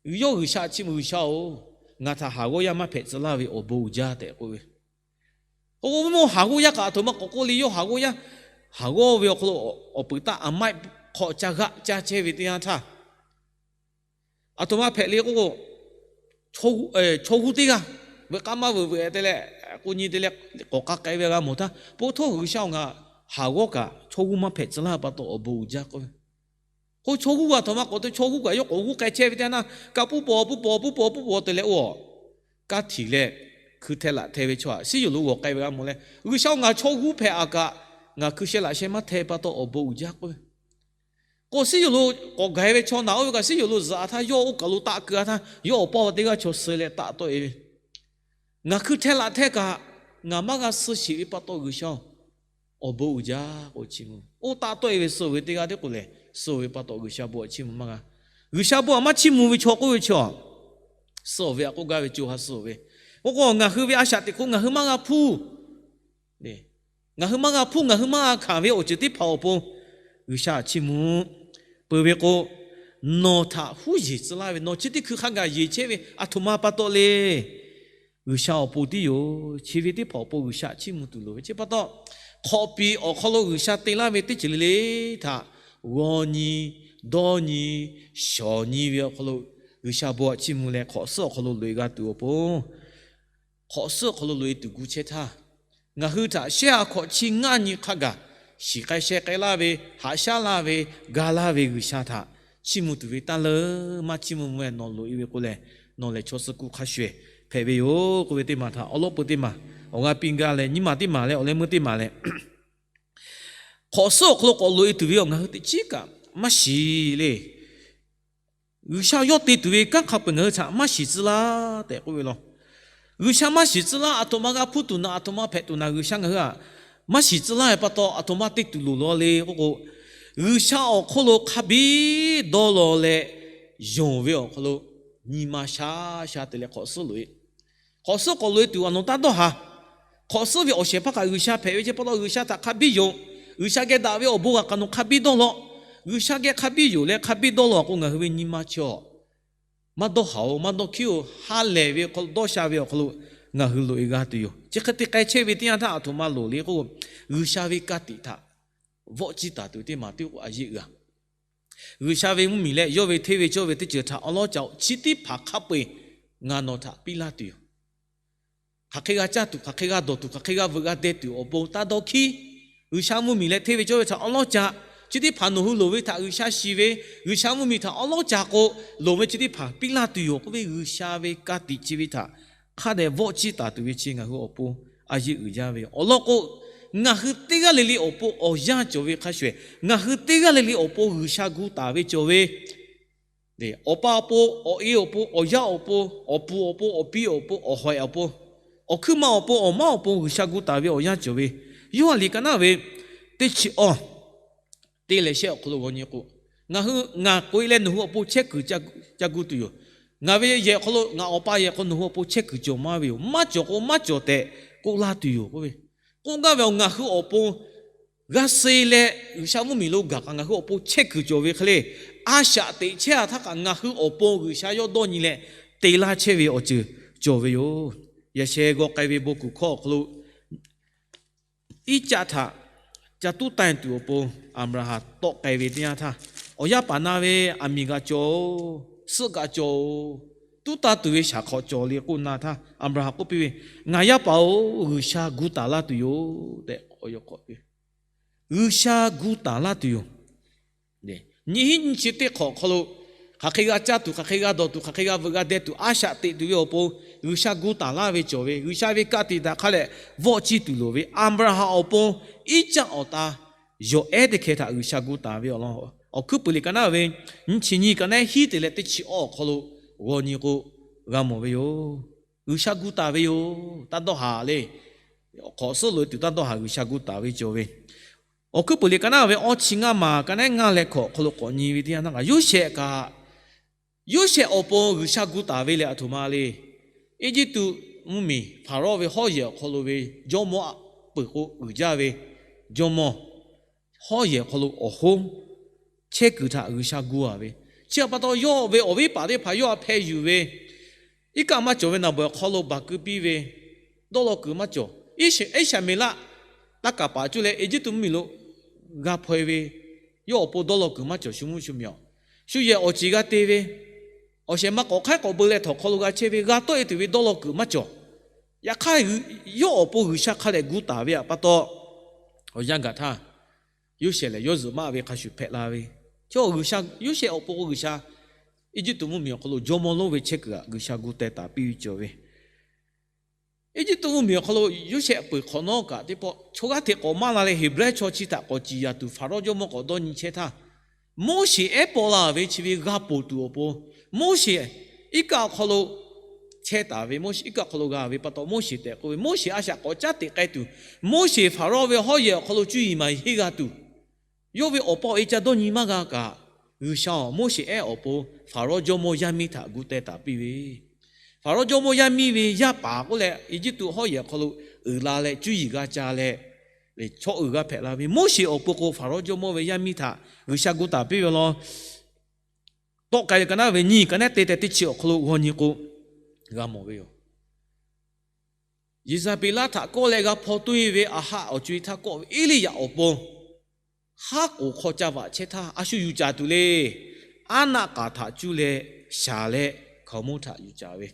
Yawˇ G'uiˬsha chiˇ mvuh, G'uiˬsha-oˬ, ngaˬ htaꞈ haˍ g'awˇ yaˇ maˇ hpehꞈ tcuh laˇ ve awˬ bon uiˍ jaˇ tehꞈ k'oˆ ve. K'o, mawˇ haˍ g'awˇ yaˇ kaꞈ aˬ htoꞈ ma k'awꞈ k'oˆ le, yawˇ haˍ g'awˇ yaˇ, haˍ g'awˇ ve awˬ hk'aw lo awˬ peuˬ taˆ aˬ maiˆ hk'aw caˇ g'aˆ caˇ chehˇ ve teˇ yanˇ htaˇ, aˬ htoꞈ ma hpehꞈ le k'oˆ k'o, chaw g'uˇ teˇ g'aˇ veuꞈ k'aˇ maˇ veuꞈ veuꞈ te leh, k'o nyi te leh, k'awꞈ k'aˇ k'ai ve g'a mawˬ htaˇ, po htawˇ G'uiˬsha-oˬ, ngaˬ haˍ g'awˇ kaꞈ chaw g'uˇ maˇ hpehꞈ tcuh laˇ pa taw awˬ bon uiˍ jaˇ k'oˆ ve. K'o, chaw g'uˇ aˬ htoꞈ ma k'awꞈ te, chaw g'uˇ kaꞈ yawˇ k'awꞈ g'uˇ k'ai chehˇ ve teˇ yanˇ htaˇ, kaꞈ puˇ paw puˇ paw puˇ paw puˇ paw te leh, oˇ, kaˇ htiꞈ leh, hkui hteh laꞈ hteh ve chaw htaꞈ siˉ yoˬ lo g'awˬ k'ai ve g'a mawˬ leh, G'uiˬsha-oˬ, ngaˬ chaw g'uˇ hpehꞈ aꞈ kaꞈ, ngaˬ hkui sheh laꞈ sheh maˇ hteh pa taw awˬ bon uiˍ jaˇ k'oˆ ve. K'o, siˉ yoˬ lo k'awꞈ gaˬ e ve chaw naˬ oˇ ve kaꞈ siˉ yoˬ lo zuhꞈ a htaˇ, yawˇ oˇ kaˬ lo taˆ keu a htaˇ, yawˇ awˬ paˇ teˇ g'aˇ chaw suh leh taˆ tawˆ e ve, ngaˬ hkui hteh laꞈ hteh kaꞈ, ngaˬ maˇ g'a suh sheˍ ve pa taw G'uiˬsha-oˬ, awˬ bon uiˍ jaˇ k'o, chiˇ mvuh. Oˇ taˆ tawˆ e ve suh ve teˇ g'aˇ tiˉ k'o lehˬ, suh ve pa taw G'uiˬsha bon chiˇ mvuh maˇ g'a. G'uiˬsha bon aꞈ maˇ chiˇ mvuh ve chaw k'oˆ ve chi a, suh ve aꞈ k'oˆ gaˇ ve co ha suh ve. K'o k'o, ngaˬ hui ve a shaꞈ teꞈ hk'oˆ ngaˬ hui maˇ g'a hpuˇ ngaˬ hui maˇ g'a hpuˇ, ngaˬ hui maˇ g'a hkanˍ ve awˬ ceuˬ teˇ hpaˍ awˬ pon G'uiˬsha chiˇ mvuh. Peuˬ ve k'o, nawˬ htaꞈ huˉ yeˬ tcuh laˇ ve, nawˬ chi teˇ hkui hk'a gaˬ yeˬ chehˇ ve aˬ htoꞈ ma pa taw le. G'uiˬsha awˬ pon tiˉ yoˬ. Chi ve teˇ hpaˍ awˬ pon G'uiˬsha chiˇ mvuh tuˬ loˍ ve. Chi pa taw, hk'awꞈ piˍ awˬ hk'aw lo G'uiˬsha te laˇ ve teˇ ceuˬ le le htaꞈ g'awˇ nyi, dawˇ nyi, shawˍ nyi ve awˬ hk'aw lo G'uiˬsha bon aꞈ chiˇ mvuh leh hk'awꞈ suhˉ awˬ hk'aw lo loꞈ e g'a tuˬ awˬ pon, hk'awꞈ suhˉ awˬ hk'aw lo loꞈ e tuˬ gu chehˇ htaˇ, ngaˬ hui htaꞈ shehˆ ha hkawꞈ chi ngaˇ nyi hk'a gaˬ shiˍ k'ai sheh k'ai laˇ ve, haꞈ shaˉ laˇ ve, ga laˇ ve G'uiˬsha htaꞈ chiˇ mvuh tuˬ ve taˇ leuˉ. Maˇ chiˇ mvuh mvuh e nawˬ loꞈ e ve k'o lehˬ, nawˬ lehˬ chaw suh ku hk'a shuˍ ehˬ hpehꞈ ve yoˬ k'oˆ ve teˇ maˬ htaꞈ awˬ lawn peu teˇ maˬ, awˬ g'aˇ piˇ gaˇ leh nyiˇ maˬ teˇ maˬ leh awˬ leh meuˇ teˇ maˬ leh, hk'awꞈ suhˉ awˬ hk'aw lo k'awꞈ loꞈ e tuˬ ve awˬ ngaˬ hui teꞈ chiˉ kaꞈ maˇ shiˍ le. G'uiˬsha yawˇ te tuˬ ve kanˉ hk'a peu-eˬ ngaˬ hui htaꞈ maˇ shiˍ tcuh laˇ tehꞈ k'oˆ ve law. G'uiˬsha maˇ shiˍ tcuh laˇ, aˬ htoꞈ ma g'a hpuˇ tuˬ naꞈ, aˬ htoꞈ ma hpehꞈ tuˬ naꞈ G'uiˬsha ngaˬ hui htaꞈ maˇ shiˍ tcuh laˇ ve pa taw, aˬ htoꞈ ma te tuˬ loˍ law le k'oˆ k'o, G'uiˬsha awˬ hk'oˆ lo hk'a biˇ dawˇ law leh, yonˍ ve awˬ hk'aw lo nyi ma sha sha te leh hk'awꞈ suhˉ loꞈ e hk'awꞈ suhˉ k'awꞈ loꞈ e tuˬ aˬ nawˬ taˇ dawˇ haˍ. Hk'awꞈ suhˉ ve awˬ shehˍ hpaˇ kaꞈ G'uiˬsha hpehꞈ ve chi pa taw, G'uiˬsha htaꞈ hk'a biˇ yonˍ. G'uiˬsha geh daꞈ ve awˬ bon g'a kaꞈ nawˬ hk'a biˇ dawˇ law. G'uiˬsha geh hk'a biˇ yonˍ leh hk'a biˇ dawˇ law k'o, ngaˬ hui ve nyi ma chi a maˇ dawˇ haˍ-oˬ, maˇ dawˇ hkiˉ-oˬ. Ha lehˬ ve awˬ hk'aw lo, dawˇ sha ve awˬ hk'aw lo ngaˬ hui loꞈ e g'a tuˬ yoˬ. Chi hk'e te k'ai chehˇ ve teˇ yanˇ htaˇ aˬ htoꞈ ma loˍ le k'o, G'uiˬsha ve ka tiꞈ htaꞈ vawˆ ciˇ taˍ tuˬ teˇ maˬ teˇ k'o a yeˇ g'a G'uiˬsha ve mvuhˇmiˬ leh yawˇ ve hteˇ ve cawˇ ve teˇ ceuˬ htaꞈ awˬ lawn ca-oˬ, chi teˇ hpaˍ hk'a peu-eˬ ngaˬ nawˬ htaꞈ piˇ laˇ tuˬ yoˬ. Hk'aˬ hk'e g'a caˇ tuˬ, hk'aˬ hk'e g'a dawˬ tuˬ, hk'aˬ hk'e g'a veuꞈ g'a deh tuˬ awˬ bon taˇ dawˇ hkiˉ. G'uiˬsha mvuhˇmiˬ leh hteˇ ve cawˇ ve htaꞈ awˬ lawn ca Chi teˇ hpaˍ nawˬ hui loˍ ve htaꞈ G'uiˬsha shiˍ ve, G'uiˬsha mvuhˇmiˬ htaꞈ awˉ lawˉ ca k'o, loˍ ve chi teˇ hpaˍ piˇ laˇ tuˬ yoˬ k'oˆ ve, G'uiˬsha ve ka tiꞈ chi ve htaꞈ hk'a dehꞈ vawˆ ciˇ taˍ tuˬ ve chi ngaˬ hui awˬ pon a yeˇ uiˍ jaˇ ve. Awˬ lawn k'o, ngaˬ hui teˇ g'aˇ le le awˬ pon awˬ yanˇ cawˬ ve hk'a shuˍ, ngaˬ hui teˇ g'aˇ le le awˬ pon G'uiˬsha gu taˍ ve cawˬ ve, awˬ pa awˬ pon, awˬ e awˬ pon, awˬ yaˇ awˬ pon, awˬ puˍ awˬ pon, awˬ piˇ awˬ pon, awˬ hawehꞈ awˬ pon, awˬ hkuiˉ ma awˬ pon, awˬ maˉ awˬ pon G'uiˬsha gu taˍ ve awˬ yanˇ cawˬ ve. Yoˇhanˬ liꞈ ka naˉ ve teˇ chi awˇ teˇ leh shehˆ awˬ hk'aw lo g'aw nyi k'o, ngaˬ hui, ngaˬ k'oꞈ e leh nawˬ hui awˬ pon chehˇ kuiˬ ca gu tuˬ yoˬ. Ngaˬ ve yehˬ awˬ hk'aw lo ngaˬ Awˬ pa yehˬ awˬ hk'aw lo nawˬ hui awˬ pon chehˇ kuiˬ cawˬ maˇ ve yoˬ. Maˇ cawˬ k'o maˇ cawˬ tehꞈ k'oˆ laˇ tuˬ yoˬ k'oˆ ve. K'oˆ gaˇ ve, ngaˬ hui awˬ pon g'a suh leh G'uiˬsha mvuhˇmiˬ lo gaˬ kaꞈ ngaˬ hui awˬ pon chehˇ kuiˬ cawˬ ve hk'e le, a shaꞈ teꞈ chehˇ a htaˇ kaꞈ ngaˬ hui awˬ pon G'uiˬsha yawˇ dawˇ nyi leh te laˇ chehˇ ve awˬ ceuˬ cawˬ ve yoˬ. Yaꞈ sheh g'aw k'ai ve bon kuˬ hkawˇ awˬ hk'aw lo Iˉcaˆ htaꞈ ca tuˉ tanˇ tuˬ awˬ pon Aˍbraˍhanˍ tawˆ k'ai ve teˇ yanˇ htaˇ, awˬ yaˇ paˍ na ve aˬ miˍ g'a cawˬ-oˬ, suhˆ g'a cawˬ-oˬ, tuˉ tanˇ tuˬ ve shaˍ hk'awꞈ cawˬ le k'oˆ na htaˇ, Aˍbraˍhanˍ k'oˆ piˇ ve, Ngaˬ yaˇ paˍ-oˬ, G'uiˬsha gu taˍ laˇ tuˬ yoˬ tehꞈ k'awꞈ yaw k'awꞈ piˇ. G'uiˬsha gu taˍ laˇ tuˬ yoˬ. Nyi hiˉ nyi chi teˇ hk'awꞈ awˬ hk'aw lo hk'aˬ hk'e g'a caˇ tuˬ, hk'aˬ hk'e g'a dawˬ tuˬ, hk'aˬ hk'e g'a veuꞈ g'a deh tuˬ, a shaꞈ teꞈ tuˬ ve awˬ pon G'uiˬsha gu taˍ laˇ ve cawˬ ve, G'uiˬsha ve ka tiꞈ htaꞈ hk'a lehˬ vawˆ ciˇ tuˬ loˍ ve Aˍbraˍhanˍ awˬ pon Iˉcaˆ awˬ ta yawˬ ehˉ teˇ hkeh htaꞈ G'uiˬsha gu taˍ ve awˬ lawn, Awˬ hkuiˉ puiˍ liꞈ ka naˉ ve nyiˇ chi nyiˇ ka naˉ hiˉ te leh teˇ chi awˇ awˬ hk'aw lo g'aw nyi k'o, g'a mawˬ ve yoˬ. G'uiˬsha gu taˍ ve yoˬ. Taˇ dawˇ haˍ le. Awˬ hk'awꞈ suhˉ loꞈ e tuˬ taˇ dawˇ haˍ, G'uiˬsha gu taˍ ve cawˬ ve. Awˬ hkuiˉ puiˍ liꞈ ka naˉ ve awˬ chi ngaˇ maˬ ka naˉ ngaˇ leh hkawꞈ awˬ hk'aw lo k'awꞈ nyi ve teˇ yanˇ htaˇ kaꞈ, Yoˇsehꞈ, Yoˇsehꞈ awˬ pon G'uiˬsha gu taˍ ve lehˬ aˬ htoꞈ ma le. Eˇjiˇtuꞈ mvuhˇmiˬ Hpaˍrawˇ ve hawˉ yehˬ awˬ hk'aw lo ve jawˇmawˇ aꞈ peuˬ k'o uiˍ jaˇ ve jawˇmawˇ, hawˉ yehˬ awˬ hk'aw lo awˬ hoˉ chehˇ kuiˬ htaꞈ G'uiˬsha gu a ve, chi htaꞈ pa taw yawˇ ve awˬ viˉ paˍ teˇ hpaˍ yawˇ htaꞈ hpeh yuˬ ve, iˉ kaˆ maˇ cawˬ ve naˬ bawˬ awˬ hk'aw lo baˬ keu piˇ ve, dawˇ law kuiˬ maˇ cawˬ. Iˉsaˍmeˍlaˆ taˇ kaˍ paˍ cuˇ leh Eˇjiˇtuꞈ mvuhˇmiˬ lo g'a hpaw e ve, yawˇ awˬ pon dawˇ law kuiˬ maˇ cawˬ. Shu mvuhˇ shu miˬ awˬ, shu yehˬ awˬ ceˬ g'a te ve, awˬ shehˍ ma k'awꞈ hk'aiˉ k'awꞈ beu leh htawnˍ hk'aw lo g'a chehˇ ve, g'a tawˆ e tuˬ ve dawˇ law kuiˬ maˇ cawˬ. Yaꞈ hk'aˇ, yawˇ awˬ pon G'uiˬsha hk'a dehꞈ gu taˍ ve htaꞈ pa taw, awˬ yanˇ gaˬ htaˇ, Yoˇsehꞈ lehˬ yawˇ zuhꞈ maˆ ve hk'a shuˍ hpehꞈ la ve, Yoˇsehꞈ awˬ pon k'o G'uiˬsha Eˇjiˇtuꞈ mvuhˇmiˬ awˬ hk'aw lo jawˇmawˇ lonˉ ve chehˇ kuiˬ htaꞈ G'uiˬsha gu teh taˍ piˇ ve cawˬ ve. Eˇjiˇtuꞈ mvuhˇmiˬ awˬ hk'aw lo Yoˇsehꞈ peuˬ hk'awꞈ nawˉ kaꞈ teˇ pawˆ chaw g'aˇ hteꞈ k'awꞈ maˇ la leh Heˍbrehˇ chaw chi htaꞈ k'awꞈ ciˍ yaˍ tuˬ Hpaˍrawˇ jawˇmawˇ k'awꞈ dawˇ nyi chehˇ htaˇ, Moˉseˍ ehˉ paw la ve chi ve g'a ponˬ tuˬ awˬ pon, Moˉseˍ iˉ kaˆ awˬ hk'aw lo chehˇ taˍ ve, Moˉseˍ iˉ kaˆ awˬ hk'aw lo g'a ve pa taw, Moˉseˍ tehꞈ k'oˆ ve, Moˉseˍ a shaꞈ k'awꞈ caˉ teꞈ k'ai tuˬ, Moˉseˍ Hpaˍrawˇ ve hawˉ yehˬ awˬ hk'aw lo cuˇ yiˍ maˍ yiˍ henˇ g'a tuˬ, yawˇ ve awˬ pa awˬ e ca dawˇ nyi maˇ g'a kaꞈ, G'uiˬsha awˬ Moˉseˍ ehˉ awˬ pon Hpaˍrawˇ jawˇmawˇ yaˇ miˇ htaꞈ gu teh taˍ piˇ ve, Hpaˍrawˇ jawˇmawˇ yaˇ miˇ ve yaˇ paˍ k'oˆ leh Eˇjiˇtuꞈ hawˉ yehˬ awˬ hk'aw lo uiˍ la leh cuˇ yiˍ g'a ca leh, chaw uiˍ g'a hpehꞈ la ve Moˉseˍ awˬ pon k'o Hpaˍrawˇ jawˇmawˇ ve yaˇ miˇ htaꞈ G'uiˬsha gu taˍ piˇ ve law. Tawˆ k'ai ve ka naˉ ve nyiˇ ka naˉ te tehꞈ teˇ chi awˬ hk'aw lo g'aw nyi k'o, g'a mawˬ ve yoˬ. Yeˍzaˍbeˍlaˆ htaꞈ kawˆ leh g'a hpaw toˇ e ve Aˍhaˆ awˬ co e htaˇ kawˆ ve Eˇliˇyaꞈ awˬ pon haˉ k'oˍ hk'aw ca vaꞈ chehˇ htaˇ, a shu yuˬ caˍ tuˬ le. Aˉ naˆ k'aˍ htaꞈ cuˇ leh shaˍ leh hkaoˍmonˇ htaꞈ yuˬ caˍ ve,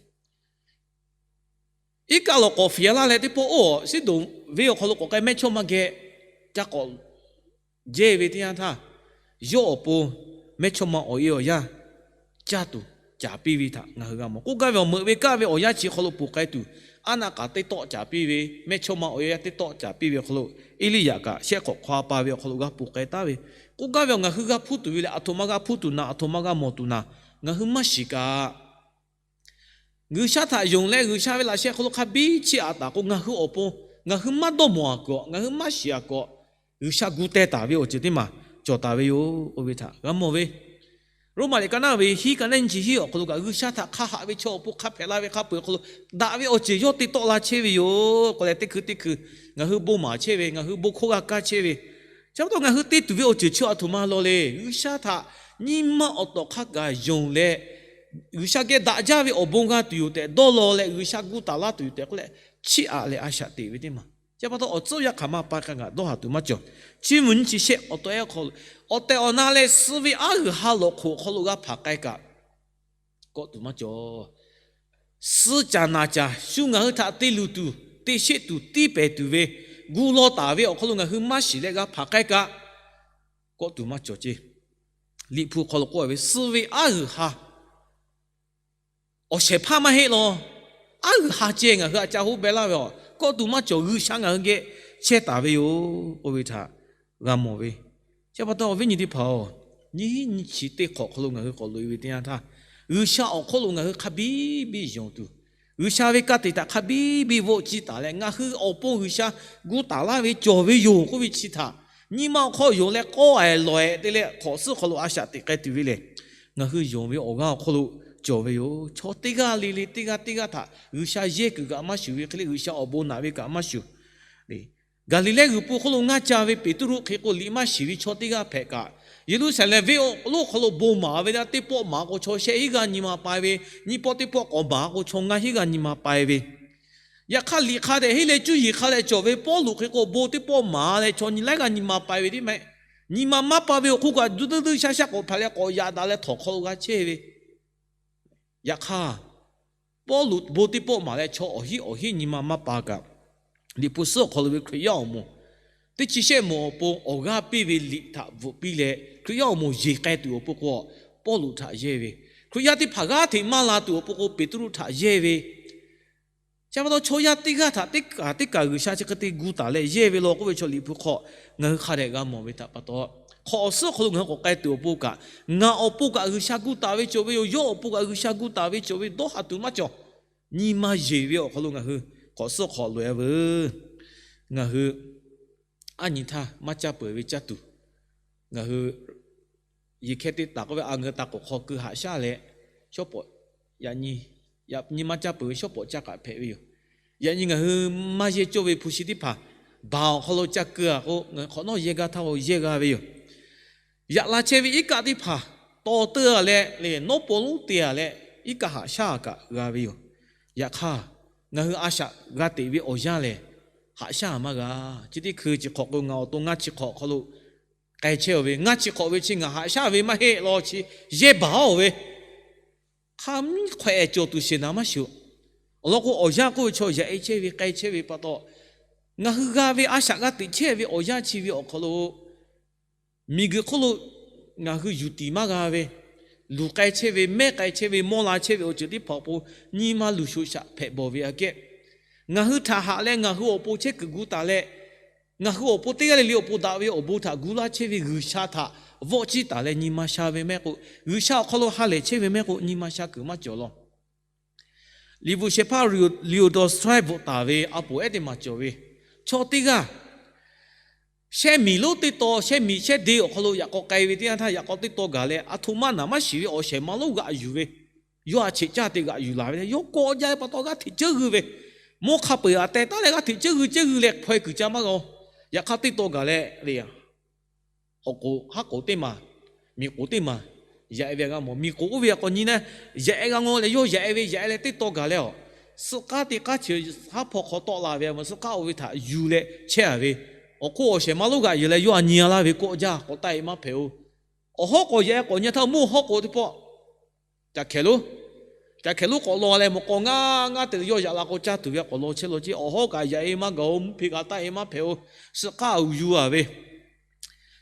iˉ kaˆ lawˬ k'awꞈ fiˍ a laˇ leh teˇ pawˆ oˇ Siˉdonˍ venˇ awˬ hk'aw lo k'awꞈ k'ai mehˇchawˇma geh ca k'awꞈ jehˇ ve teˇ yanˇ htaˇ, yawˇ awˬ pon mehˇchawˇma awˬ e awˬ yanˇ caˇ tuˬ caˍ piˇ ve htaꞈ ngaˬ hui g'a mawˬ. K'oˆ gaˇ ve awˬ meuꞈ ve kaˇ ve awˬ yanˇ chi hk'aw lo ponˬ k'ai tuˬ, aˉ naˆ k'aˍ teˇ tawˆ caˍ piˇ ve, mehˇchawˇma awˬ e awˬ yanˇ teˇ tawˆ caˍ piˇ ve awˬ hk'aw lo, Eˇliˇyaꞈ kaꞈ shehˆ hk'awꞈ hk'aw a pa ve awˬ hk'aw lo g'a ponˬ k'ai taˉ ve, k'oˆ gaˇ ve awˬ ngaˬ hui g'a hpuˇ tuˬ ve lehˬ, aˬ htoꞈ ma g'a hpuˇ tuˬ naˍ, aˬ htoꞈ ma g'a mawˬ tuˬ naˍ, ngaˬ hui maˇ shiˍ kaꞈ G'uiˬsha htaꞈ yonˍ leh G'uiˬsha ve laꞈ sheh hk'aw lo hk'a biˇ chiˇ aꞈ taˍ k'o, ngaˬ hui awˬ pon, ngaˬ hui maˇ dawˇ mawˬ aꞈ kawꞈ, ngaˬ hui maˇ shiˍ aꞈ kawꞈ, G'uiˬsha gu teh taˍ ve awˬ ceuˬ teˇ maˬ cawˬ taˍ ve yoˬ. Oˇ ve htaꞈ g'a mawˬ ve, Roˉmaꞈ liꞈ ka naˉ ve hiˉ ka naˉ nyiˇ chi hiˉ awˬ hk'aw lo kaꞈ, G'uiˬsha htaꞈ hk'a haꞈ ve chaw awˬ pon hk'a hpehꞈ la ve hk'a peu-eˬ awˬ hk'aw lo daꞈ ve awˬ ceuˬ yawˇ te tawˆ la chehˇ ve yoˬ k'oˆ leh, teˇ hkui teˇ hkui ngaˬ hui bon maˍ chehˇ ve, ngaˬ hui bon hk'oˆ g'a kaˇ chehˇ ve, chi pa taw ngaˬ hui te tuˬ ve awˬ ceuˬ chi aˬ htoꞈ ma law le. G'uiˬsha htaꞈ nyi ma awˬ tawˍ hk'a gaˬ yonˍ leh, G'uiˬsha geh daꞈ jaˇ ve awˬ bon g'a tuˬ yoˬ tehꞈ dawˇ law leh, G'uiˬsha gu taˍ laˇ tuˬ yoˬ tehꞈ k'oˆ leh, chiˇ aꞈ leh a shaꞈ teꞈ ve teˇ maˬ. Chi pa taw awˬ tcuhˉ awˬ yanˇ hk'aˬ ma pa k'a gaˬ dawˇ haˍ tuˬ maˇ cawˬ. Chiˇ mvuh nyiˇ chi shehˆ awˬ tawꞈ ehˉ hk'aw, awˬ tehˬ awˬ na leh suh ve aˉ g'uiˬ ha lawꞈ hk'oꞈ awˬ hk'aw lo g'a hpanˍ k'ai kaꞈ, kawˆ tuˬ maˇ cawˬ. Suh caˬ naˬ caˬ shu ngaˬ hui htaꞈ te luˬ tuˬ, te sheˆ tuˬ, tiˇ pehˍ tuˬ ve, gu law taˍ ve awˬ hk'aw lo ngaˬ hui maˇ shiˍ leh g'a hpanˍ k'ai kaꞈ, kawˆ tuˬ maˇ cawˬ ceˇ. Liꞈ hpu hk'aw lo k'oˆ ve, suh ve aˉ g'uiˬ ha awˬ shehˍ hpaˇ maˇ heˆ law. Aˉ g'uiˬ ha ceh ngaˬ hui aꞈ ca hoˉ beh laˇ ve a, kawˆ tuˬ maˇ cawˬ. G'uiˬ sha ngaˬ hui geh chehˇ taˍ ve yoˬ k'oˆ ve htaꞈ g'a mawˬ ve. Chi pa taw awˬ viˉ nyi teˇ hpaˍ-oˬ, nyiˇ hinˉ nyiˇ chi teˇ hk'awꞈ hk'aw lo ngaˬ hui k'awꞈ loꞈ-e ve teˇ yanˇ htaˇ, G'uiˬ sha awˬ hk'oˆ lo ngaˬ hui hk'a biˇ biˇ yonˍ tuˬ, G'uiˬ sha ve ka tiꞈ htaꞈ hk'a biˇ biˇ bvuhˆ ciˇ taˍ leh, ngaˬ hui awˬ pon G'uiˬ sha gu taˍ laˇ ve cawˬ ve yoˬ k'oˆ ve chi htaꞈ nyi ma awˬ hk'aw yonˍ leh k'awˇ-e lawˬ-e te leh hk'awꞈ suhˉ hk'aw lo a shaꞈ teꞈ k'ai tuˬ ve lehˬ, ngaˬ hui yonˍ ve awˬ g'aˇ awˬ hk'oˆ lo cawˬ ve yoˬ. Chaw teˇ g'aˇ le le teˇ g'aˇ teˇ g'aˇ htaꞈ G'uiˬ sha yehˇ kuiˬ kaꞈ maˇ shuˍ ve hk'e le, G'uiˬ sha awˬ bon naꞈ ve kaꞈ maˇ shuˍ. Gaˍliˍlehˇ g'uiˬ po hk'oˆ lo ngaˇ ca ve Peˍtruˆ hk'e k'o, liꞈ maˇ shiˍ ve chaw teˇ g'aˇ hpehꞈ kaꞈ, Yeˍruˆsaˍlehnˍ venˇ awˬ lonˉ hk'aw lo bon maˍ ve teˇ pawˆ maˍ k'o, chaw shehˆ hinˉ g'aˇ nyi ma pai ve, nyiˇ pawˆ teˇ pawˆ k'awꞈ maˍ k'o, chaw ngaˇ hinˉ g'aˇ nyi ma pai ve. Yaꞈ hk'aˇ, liꞈ hk'a dehꞈ henˇ leh cuˇ yiˍ hk'a dehꞈ cawˬ ve Pawˇluꞈ hk'e k'o, bon teˇ pawˆ maˍ leh chaw nyi laiˉ g'aˇ nyi ma pai ve teˇ mehˆ. Nyi ma maˇ pa ve awˬ hk'oˆ kaꞈ, duˇ duˇ duˇ shaˉ shaˉ k'awꞈ hpehꞈ leh k'awꞈ yaꞈ daꞈ leh htawnˍ hk'aw lo g'a chehˇ ve. Yaꞈ hk'aˇ, Pawˇluꞈ bon teˇ pawˆ maˍ leh chaw awˬ hinˉ awˬ hinˉ nyi ma maˇ pa kaꞈ, Liꞈ hpu suhˉ awˬ hk'aw lo ve Hkriꞈ yaˇ awˬ moˍ teˇ chi shehˆ moˍ awˬ pon awˬ g'aˇ piˇ ve liꞈ htaꞈ bvuhꞈ piˇ leh, Hkriꞈ yaˇ awˬ moˍ yeˬ k'ai tuˬ awˬ pon k'o, Pawˇluꞈ htaꞈ yehˇ ve. Hkriꞈ yaˇ teˇ hpaˍ g'aˇ hteꞈ maˇ la tuˬ awˬ pon k'o, Peˍtruˆ htaꞈ yehˇ ve. Chi pa taw chaw yaˇ teˇ g'aˇ htaꞈ teˇ kaꞈ teˇ kaꞈ G'uiˬ sha chi hk'e te gu taˍ leh yehˇ ve law k'oˆ ve chaw Liꞈ hpu hk'aw ngaˬ hui hk'a dehꞈ g'a mawˬ ve htaꞈ pa taw, hk'awꞈ suhˉ hk'aw lo ngaˬ hui k'awꞈ k'ai tuˬ awˬ pon kaꞈ, ngaˬ awˬ pon kaꞈ G'uiˬ sha gu taˍ ve cawˬ ve yoˬ. Yawˇ awˬ pon kaꞈ G'uiˬ sha gu taˍ ve cawˬ ve, dawˇ haˍ tuˬ maˇ cawˬ. Nyi ma yeˬ ve awˬ hk'aw lo ngaˬ hui hk'awꞈ suhˉ hk'aw loꞈ e veuˬ. Ngaˬ hui aˉ nyi htaˇ maˇ caˇ peuˬ ve caˇ tuˬ, ngaˬ hui yeˬ hkeh te taˍ k'oˆ ve, a ngeu ta k'oˍ hk'aw keu haꞈ shaˉ leh, shawˉ pawꞈ, yaꞈ nyi, yaꞈ nyi maˇ caˇ peuˬ ve shawˉ pawꞈ caˇ k'aꞈ hpehꞈ ve yoˬ. Yaꞈ nyi ngaˬ hui maˇ yehˇ cawˇ ve hpu shi teˇ hpaˍ baˬ awˬ hk'aw lo ca keu a k'o, ngaˬ hui hk'awꞈ nawˉ yehˇ gaˇ htaˇ yehˇ g'a ve yoˬ. Yaꞈ la chehˇ ve iˉ kaˆ teˇ hpaˍ taw teu a leh, nawˉ paw lonˉ te a leh, iˉ kaˆ haꞈ shaˉ a kaꞈ g'a ve yoˬ. Yaꞈ hk'aˇ, ngaˬ hui a shaꞈ g'a teꞈ ve awˬ yanˇ lehˬ, haꞈ shaˉ a maˇ g'a. Chi teˇ hkui chi hk'awꞈ k'o, ngaˬ awˬ to ngaˇ chi hk'awꞈ hk'aw lo k'ai chehˇ-oˬ ve, ngaˇ chi hk'awꞈ ve chi ngaˬ haꞈ shaˉ ve maˇ heˆ law, chi yehˇ baˬ-oˬ ve. Hk'a mvuhˇ hk'awꞈ-e cawˬ tuˬ sheˍ naˍ maˇ shuˍ. Awˬ lawn k'o, awˬ yanˇ k'oˆ ve chaw yaꞈ-e chehˇ ve k'ai chehˇ ve pa taw, ngaˬ hui g'a ve a shaꞈ g'a teꞈ chehˇ ve awˬ yanˇ chi ve awˬ hk'aw lo, miˬguiˬ hk'oˆ lo ngaˬ hui yuˬ tiˍ maˇ g'a ve, luˬ k'ai chehˇ ve, mehˉ k'ai chehˇ ve, mawˇ la chehˇ ve awˬ ceuˬ teˇ hpaˍ awˬ pon nyi ma luˬ shoꞈ shaꞈ hpehꞈ bawˬ ve aꞈ kehˉ, ngaˬ hui htaꞈ haꞈ leh ngaˬ hui awˬ pon chehˇ kuiˬ gu taˍ leh, ngaˬ hui awˬ pon teˇ g'aˇ le le awˬ pon daꞈ ve awˬ bon htaꞈ gu laˇ chehˇ ve G'uiˬ sha htaꞈ vawˆ ciˇ taˍ leh nyi ma sha ve mehˆ k'o, G'uiˬ sha awˬ hk'aw lo ha lehˬ chehˇ ve mehˆ k'o, nyi ma sha kuiˬ maˇ cawˬ law. Liꞈ bvuhꞈ shehˍ hpaˇ Leodos Strive bvuhꞈ taˍ ve a poˍ ehˉ teˇ maˬ cawˬ ve chaw teˇ g'aˇ, shehˇ miˬ lonˉ teˇ taw, shehˇ miˬ shehˇ de awˬ hk'aw lo yaꞈ k'aw k'ai ve teˇ yanˇ htaˇ, yaꞈ k'aw teˇ taw gaˬ leh, aˬ htoꞈ ma naˬ maˇ shiˍ ve awˬ shehˍ ma lonˉ g'aꞈ yuˬ ve, yawˇ a cheꞈ caˇ te g'aꞈ yuˬ laˬ ve, yawˇ kawˆ jaˇ ve pa taw g'aˇ hteꞈ ceuˇ g'uiˬ ve, mawˇ hk'a peu-eˬ aꞈ teh taˉ leh g'aˇ hteꞈ ceuˇ g'uiˬ ceuˇ g'uiˬ leh hpaw-e kuiˬ ca maˇ g'a-o. Yaꞈ hk'aˇ teˇ taw gaˬ leh le, awˬ k'oˍ haˉ k'oˍ teˇ maˬ, miˬ k'oˍ teˇ maˬ yaꞈ-e ve g'a mawˬ. Miˬ k'oˍ oˇ ve a k'awꞈ nyi leh, yaꞈ-e g'a ngaw leh yawˇ yaꞈ-e ve, yaꞈ-e leh teˇ taw gaˬ leh a, suh k'aˉ teˇ k'aˉ chi haˉ hpaw hk'aw tawˆ la ve, suh k'aˉ oˇ ve htaꞈ yuˬ leh chehˇ-a ve, awˬ hk'oˆ awˬ shehˍ ma lonˉ g'aꞈ yuˬ leh yawˇ a nyi-a laˇ ve kawˆ jaˇ, k'awꞈ taˆ-e maˇ hpehꞈ-o. Awˬ hawˉ k'awꞈ yaꞈ-e k'awꞈ nyi htaˇ mvuhˇ hawˉ k'oˍ teˇ pawˆ caꞈ hkehˍ lonˉ, caꞈ hkehˍ lonˉ k'awꞈ law leh mawꞈ k'aw ngaˇ ngaˇ te leh yawˇ yaꞈ la k'o caˇ tuˬ ve k'awꞈ law chehˇ law ceˇ. Awˬ hawˉ kaꞈ yaꞈ-e maˇ gaˬ-o, mvuhˇ hpe kaꞈ taˆ-e maˇ hpehꞈ-o. Suh k'aˉ yuˬ-a ve,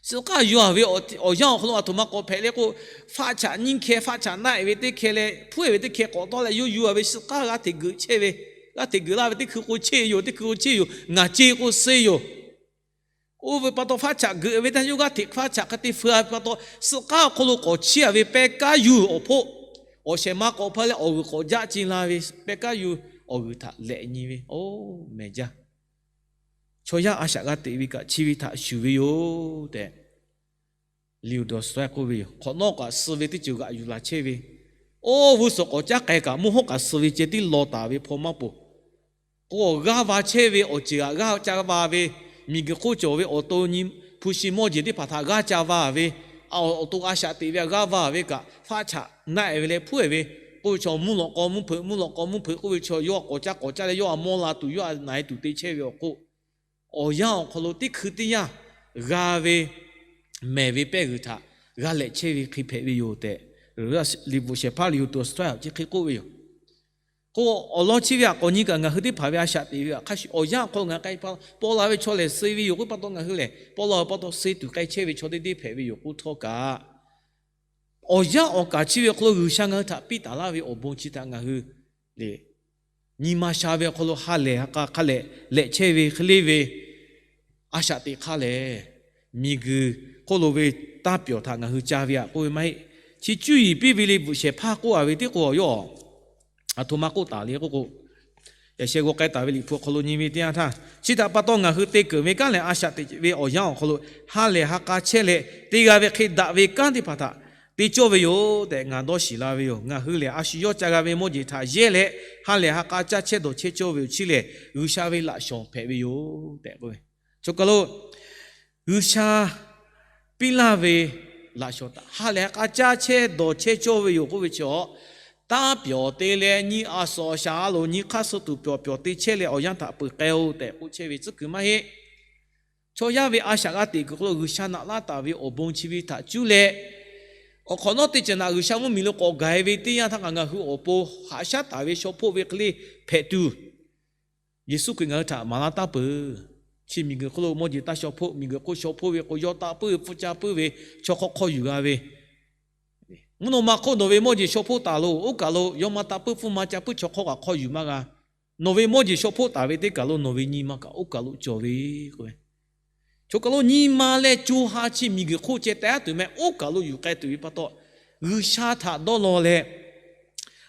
suh k'aˉ yuˬ-a ve awˬ yanˇ awˬ hk'aw lo aˬ htoꞈ ma k'awꞈ hpehꞈ le k'o, faˆ chaꞈ nyiˇ hkeh, faˆ chaꞈ naˆ-e ve teˇ hkeh leh hpuˉ-e ve teˇ hkeh k'awꞈ tawˆ leh yawˇ yuˬ-a ve suh k'aˉ g'aˇ hteꞈ geuꞈ chehˇ ve, g'aˇ hteꞈ geuꞈ laˇ ve teˇ hkui k'o cheˇ yoˬ, teˇ hkui k'o cheˇ yoˬ, ngaˬ ce k'o suh yoˬ. Oˇ ve pa taw faˆ chaꞈ geuꞈ ve teˇ yanˇ yawˇ g'aˇ hteꞈ faˆ chaꞈ hk'a te feu-a ve pa taw, suh k'aˉ awˬ hk'aw lo k'awꞈ chiˇ-a ve pehˇ kaˉ yuˬ awˬ hpoˆ, awˬ shehˍ ma k'awꞈ hpaˇ leh awˬ g'uiˬ k'awꞈ jaˆ ce la ve, pehˇ kaˉ yuˬ awˬ g'uiˬ htaꞈ lehꞈ nyi ve, oˇ mehˍ jaˇ. Chaw yaˇ a shaꞈ g'a teꞈ ve kaꞈ chi ve htaꞈ shuˍ ve yoˬ tehꞈ, Leodos Strive k'oˆ ve yoˬ. Hk'awꞈ nawˉ kaꞈ suh ve teˇ ceuˬ g'aꞈ yuˬ laˬ chehˇ ve, oˇ g'uˇ suhˍ k'awꞈ caˉ k'ai kaꞈ mvuhˇ hawˉ kaꞈ suh ve ceh tiˉ law taˍ ve hpaw maˇ poˬ. K'o, g'aˇ va chehˇ ve awˬ ceuˬ htaꞈ g'aˇ ca va ve, miˬguiˬ hk'oˆ cawˬ ve awˬ to nyi hpu shi mawˇ jeˬ teˇ hpaˍ htaꞈ g'aˇ ca va ve, awˬ to a shaꞈ teꞈ ve htaꞈ g'aˇ va ve kaꞈ, faˆ chaꞈ naˆ-e ve leh hpuˉ-e ve, k'oˆ ve chaw mvuhˇ lawꞈ k'aw mvuhˇ hpeuꞈ, mvuhˇ lawꞈ k'aw mvuhˇ hpeuꞈ k'oˆ ve chaw yawˇ a k'awꞈ caˇ k'awꞈ caˇ leh yawˇ a mawˇ la tuˬ, yawˇ a naˬ-e tuˬ te chehˇ ve awˬ hk'oˆ, awˬ yanˇ awˬ hk'aw lo teˇ hkui teˇ yanˇ g'a ve mehˬ ve pehˇ g'uiˬ htaꞈ g'a lehꞈ chehˇ ve hk'e hpehꞈ ve yoˬ tehꞈ, Liꞈ bvuhꞈ shehˍ hpaˇ Leodos Strive chi hk'e k'oˆ ve yoˬ. K'o, awˬ lawn chi ve htaꞈ k'awꞈ nyi kaꞈ ngaˬ hui teˇ hpaˍ ve a shaꞈ teꞈ ve htaꞈ hk'a shuˍ awˬ yanˇ awˬ hk'aw lo ngaˬ k'ai pa, paw la ve chaw lehˬ suh ve yoˬ k'oˆ pa taw, ngaˬ hui lehˬ paw la ve pa taw suh tuˬ k'ai chehˇ ve chaw teˇ teˇ hpehꞈ ve yoˬ k'oˆ htawˇ kaꞈ, awˬ yanˇ awˬ kaˍ chi ve awˬ hk'aw lo G'uiˬsha ngaˬ hui htaꞈ piˇ taˍ laˇ ve awˬ bon chi htaꞈ ngaˬ hui lehˬ, nyi ma sha ve awˬ hk'aw lo ha lehˬ ha k'a hk'a lehˬ lehꞈ chehˇ ve hk'e le ve a shaꞈ teꞈ hk'aˇ lehˬ, miˬguiˬ hk'oˆ lo ve taˇ pyawˬ htaꞈ ngaˬ hui ca ve aꞈ k'oˆ ve maˇ heˆ. Chi cuˇ yiˍ piˇ ve le bvuhꞈ shehˍ hpaˇ k'oˆ a ve teˇ k'o awˬ yawˇ aˬ htoꞈ ma k'oˆ taˍ le k'oˆ k'o, yaꞈ sheh g'aw k'ai taˍ ve Liꞈ hpu awˬ hk'aw lo nyi ve teˇ yanˇ htaˇ, chi htaꞈ pa taw ngaˬ hui te keunˍ ve kanˉ lehˬ, a shaꞈ teꞈ ve awˬ yanˇ awˬ hk'aw lo ha lehˬ ha k'a chehˇ leh, te g'a ve hk'e daꞈ ve kanˉ teˇ hpaˍ htaꞈ te cawˇ ve yoˬ tehꞈ ngaˬ dawˇ shiˍ la ve yoˬ. Ngaˬ hui lehˬ, a shu yawˇ ca g'a ve mawˇ jeˬ htaꞈ yehˇ leh ha lehˬ ha k'a caˇ chehˇ dawˬ chehˇ cawˇ ve yoˬ. Chi lehˬ, G'uiˬsha ve laꞈ shawˍ hpehꞈ ve yoˬ tehꞈ k'oˆ ve. Chaw kaˬ lo G'uiˬsha piˇ laˇ ve laꞈ shawˍ htaꞈ ha lehˬ ha k'a caˇ chehˇ dawˬ chehˇ cawˇ ve yoˬ k'oˆ ve chi awˬ, taˇ pyawˬ te leh nyi a suhˍ awˬ shaˍ a loˍ nyi hk'aˇ suh tuˬ pyawˬ pyawˬ te chehˇ leh awˬ yanˇ htaꞈ peuˬ k'ai-o tehꞈ k'oˆ chehˇ ve tcuhˉ kuiˬ maˇ heˆ. Chaw yaˇ ve a shaꞈ g'a teꞈ kuiˬ hk'aw lo G'uiˬsha naꞈ laˇ taˍ ve awˬ bon chi ve htaꞈ cuˇ leh, awˬ hk'awꞈ nawˉ teˇ ceuˬ naꞈ G'uiˬsha mvuhˇmiˬ lo k'awꞈ gaˬ-e ve teˇ yanˇ htaˇ kaꞈ ngaˬ hui awˬ pon haꞈ shaˉ taˍ ve shaw hpoˆ ve hk'e le hpehꞈ tuˬ, Yeˍsuˆ Hkriꞈ ngaˬ hui htaꞈ maˍ laˇ taˍ peuˬ. Chi miˬguiˬ hk'oˆ lo mawˇ jeˬ taˇ shaw hpoˆ, miˬguiˬ hk'oˆ shaw hpoˆ ve k'o, yawˇ taˇ puiˉ ve hpfuhˇ ca puiˉ ve chaw hk'awˇ hk'awˇ yuˬ g'a ve, mvuhˇ naw ma hk'oˆ nawˬ ve mawˇ jeˬ shaw hpoˆ taˍ loˬ. Oˇ kaˬ lo yawˇ maˇ taˇ puiˉ, hpfuhˇ maˇ ca puiˉ, chaw hk'awˇ kaꞈ hk'awˇ yuˬ maˇ g'a. Nawˬ ve mawˇ jeˬ shaw hpoˆ taˍ ve teˇ kaˬ lo nawˬ ve nyi ma kaꞈ oˇ kaˬ lo cawˬ ve k'oˆ ve. Chaw kaˬ lo nyi ma leh co ha chi miˬguiˬ hk'oˆ ceh teh aˉ tuˬ meh, oˇ kaˬ lo yuˬ k'ai tuˬ ve pa taw, G'uiˬsha htaꞈ dawˇ law leh,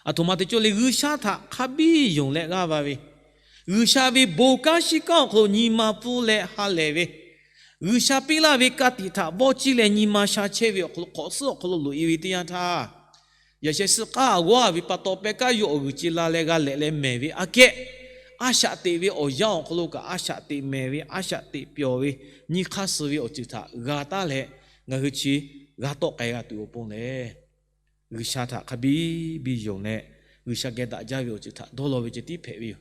aˬ htoꞈ ma te cawˇ le, G'uiˬsha htaꞈ hk'a biˇ yonˍ leh g'aˇ va ve, G'uiˬsha ve bon kanˉ shiˉ kanˉ awˬ hk'aw lo nyi ma pfuhˇ leh ha lehˬ ve, G'uiˬsha piˇ laˇ ve ka tiꞈ htaꞈ vawˇ ciˇ leh nyi ma sha chehˇ ve awˬ hk'aw lo, hk'awꞈ suhˉ awˬ hk'aw lo loꞈ-e ve teˇ yanˇ htaˇ, yaꞈ sheh suh k'aˉ g'awˇ ve pa taw pehˇ kaˉ yawˇ awˬ g'uiˬ ce la leh g'a lehꞈ leh mehˬ ve aꞈ kehˉ, a shaꞈ teꞈ ve awˬ yanˇ awˬ hk'aw lo kaꞈ a shaꞈ teꞈ mehˬ ve, a shaꞈ teꞈ pyawˬ ve, nyi hk'aˇ suh ve awˬ ceuˬ htaꞈ g'a taˉ leh, ngaˬ hui chi g'a tawˆ k'ai g'a tuˬ awˬ pon lehˬ, G'uiˬsha htaꞈ hk'a biˇ biˇ yonˍ leh, G'uiˬsha geh daꞈ jaˇ ve awˬ ceuˬ htaꞈ dawˇ law ve ceh tiˉ hpehꞈ ve yoˬ.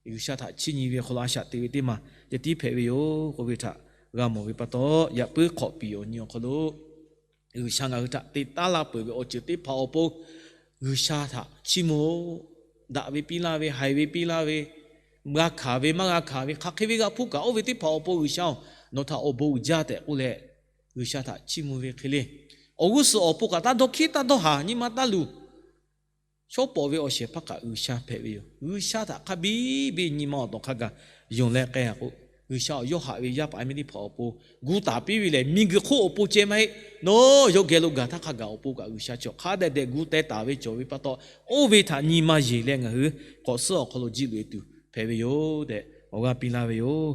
G'uiˬsha htaꞈ chiˇ nyi ve awˬ hk'aw lo a shaꞈ teꞈ ve teˇ maˬ ceh tiˉ hpehꞈ ve yoˬ k'oˆ ve htaꞈ g'a mawˬ ve pa taw, yaꞈ puiˉ hk'awꞈ piˍ awˬ nyi awˬ hk'aw lo G'uiˬsha ngaˬ hui htaꞈ te taˉ la peuˬ ve awˬ ceuˬ teˇ hpaˍ awˬ pon G'uiˬsha htaꞈ chiˇ mvuh-o. Daꞈ ve piˇ laˇ ve, haiˬ ve piˇ laˇ ve, g'a hkanˍ ve maˇ g'a hkanˍ ve, hk'aˬ hk'e ve g'a hpuˇ kaꞈ, oˇ ve teˇ hpaˍ awˬ pon G'uiˬsha-oˬ, nawˬ htaꞈ awˬ bon uiˍ jaˇ tehꞈ k'oˆ leh, G'uiˬsha htaꞈ chiˇ mvuh ve hk'e le, awˬ g'uˇ suhˍ awˬ pon kaꞈ taˇ dawˇ hkiˉ taˇ dawˇ haˍ, nyi ma taˇ luˬ. Shawˉ pawˍ ve awˬ shehˍ hpaˇ kaꞈ G'uiˬsha hpehꞈ ve yoˬ. G'uiˬsha htaꞈ hk'a biˇ biˇ nyi ma awˬ tawˍ hk'a gaˬ yonˍ leh k'ai-a k'o, G'uiˬsha awˬ yawˇ haꞈ ve yaˇ paˍ yaˇ miˇ teˇ hpaˍ awˬ pon gu taˍ piˇ ve lehˬ, miˬguiˬ hk'oˆ awˬ pon ceh maˇ heˆ. Nawˬ yawˇ geh lo gaˬ htaˇ hk'a gaˬ awˬ pon kaꞈ G'uiˬsha chi hk'a dehꞈ dehꞈ gu teh taˍ ve cawˬ ve pa taw, oˇ ve htaꞈ nyi ma yeˬ leh ngaˬ hui k'awꞈ suhˉ awˬ hk'aw lo jiˆ loꞈ-e tuˬ hpehꞈ ve yoˬ tehꞈ awˬ g'aˇ piˇ laˇ ve yoˬ.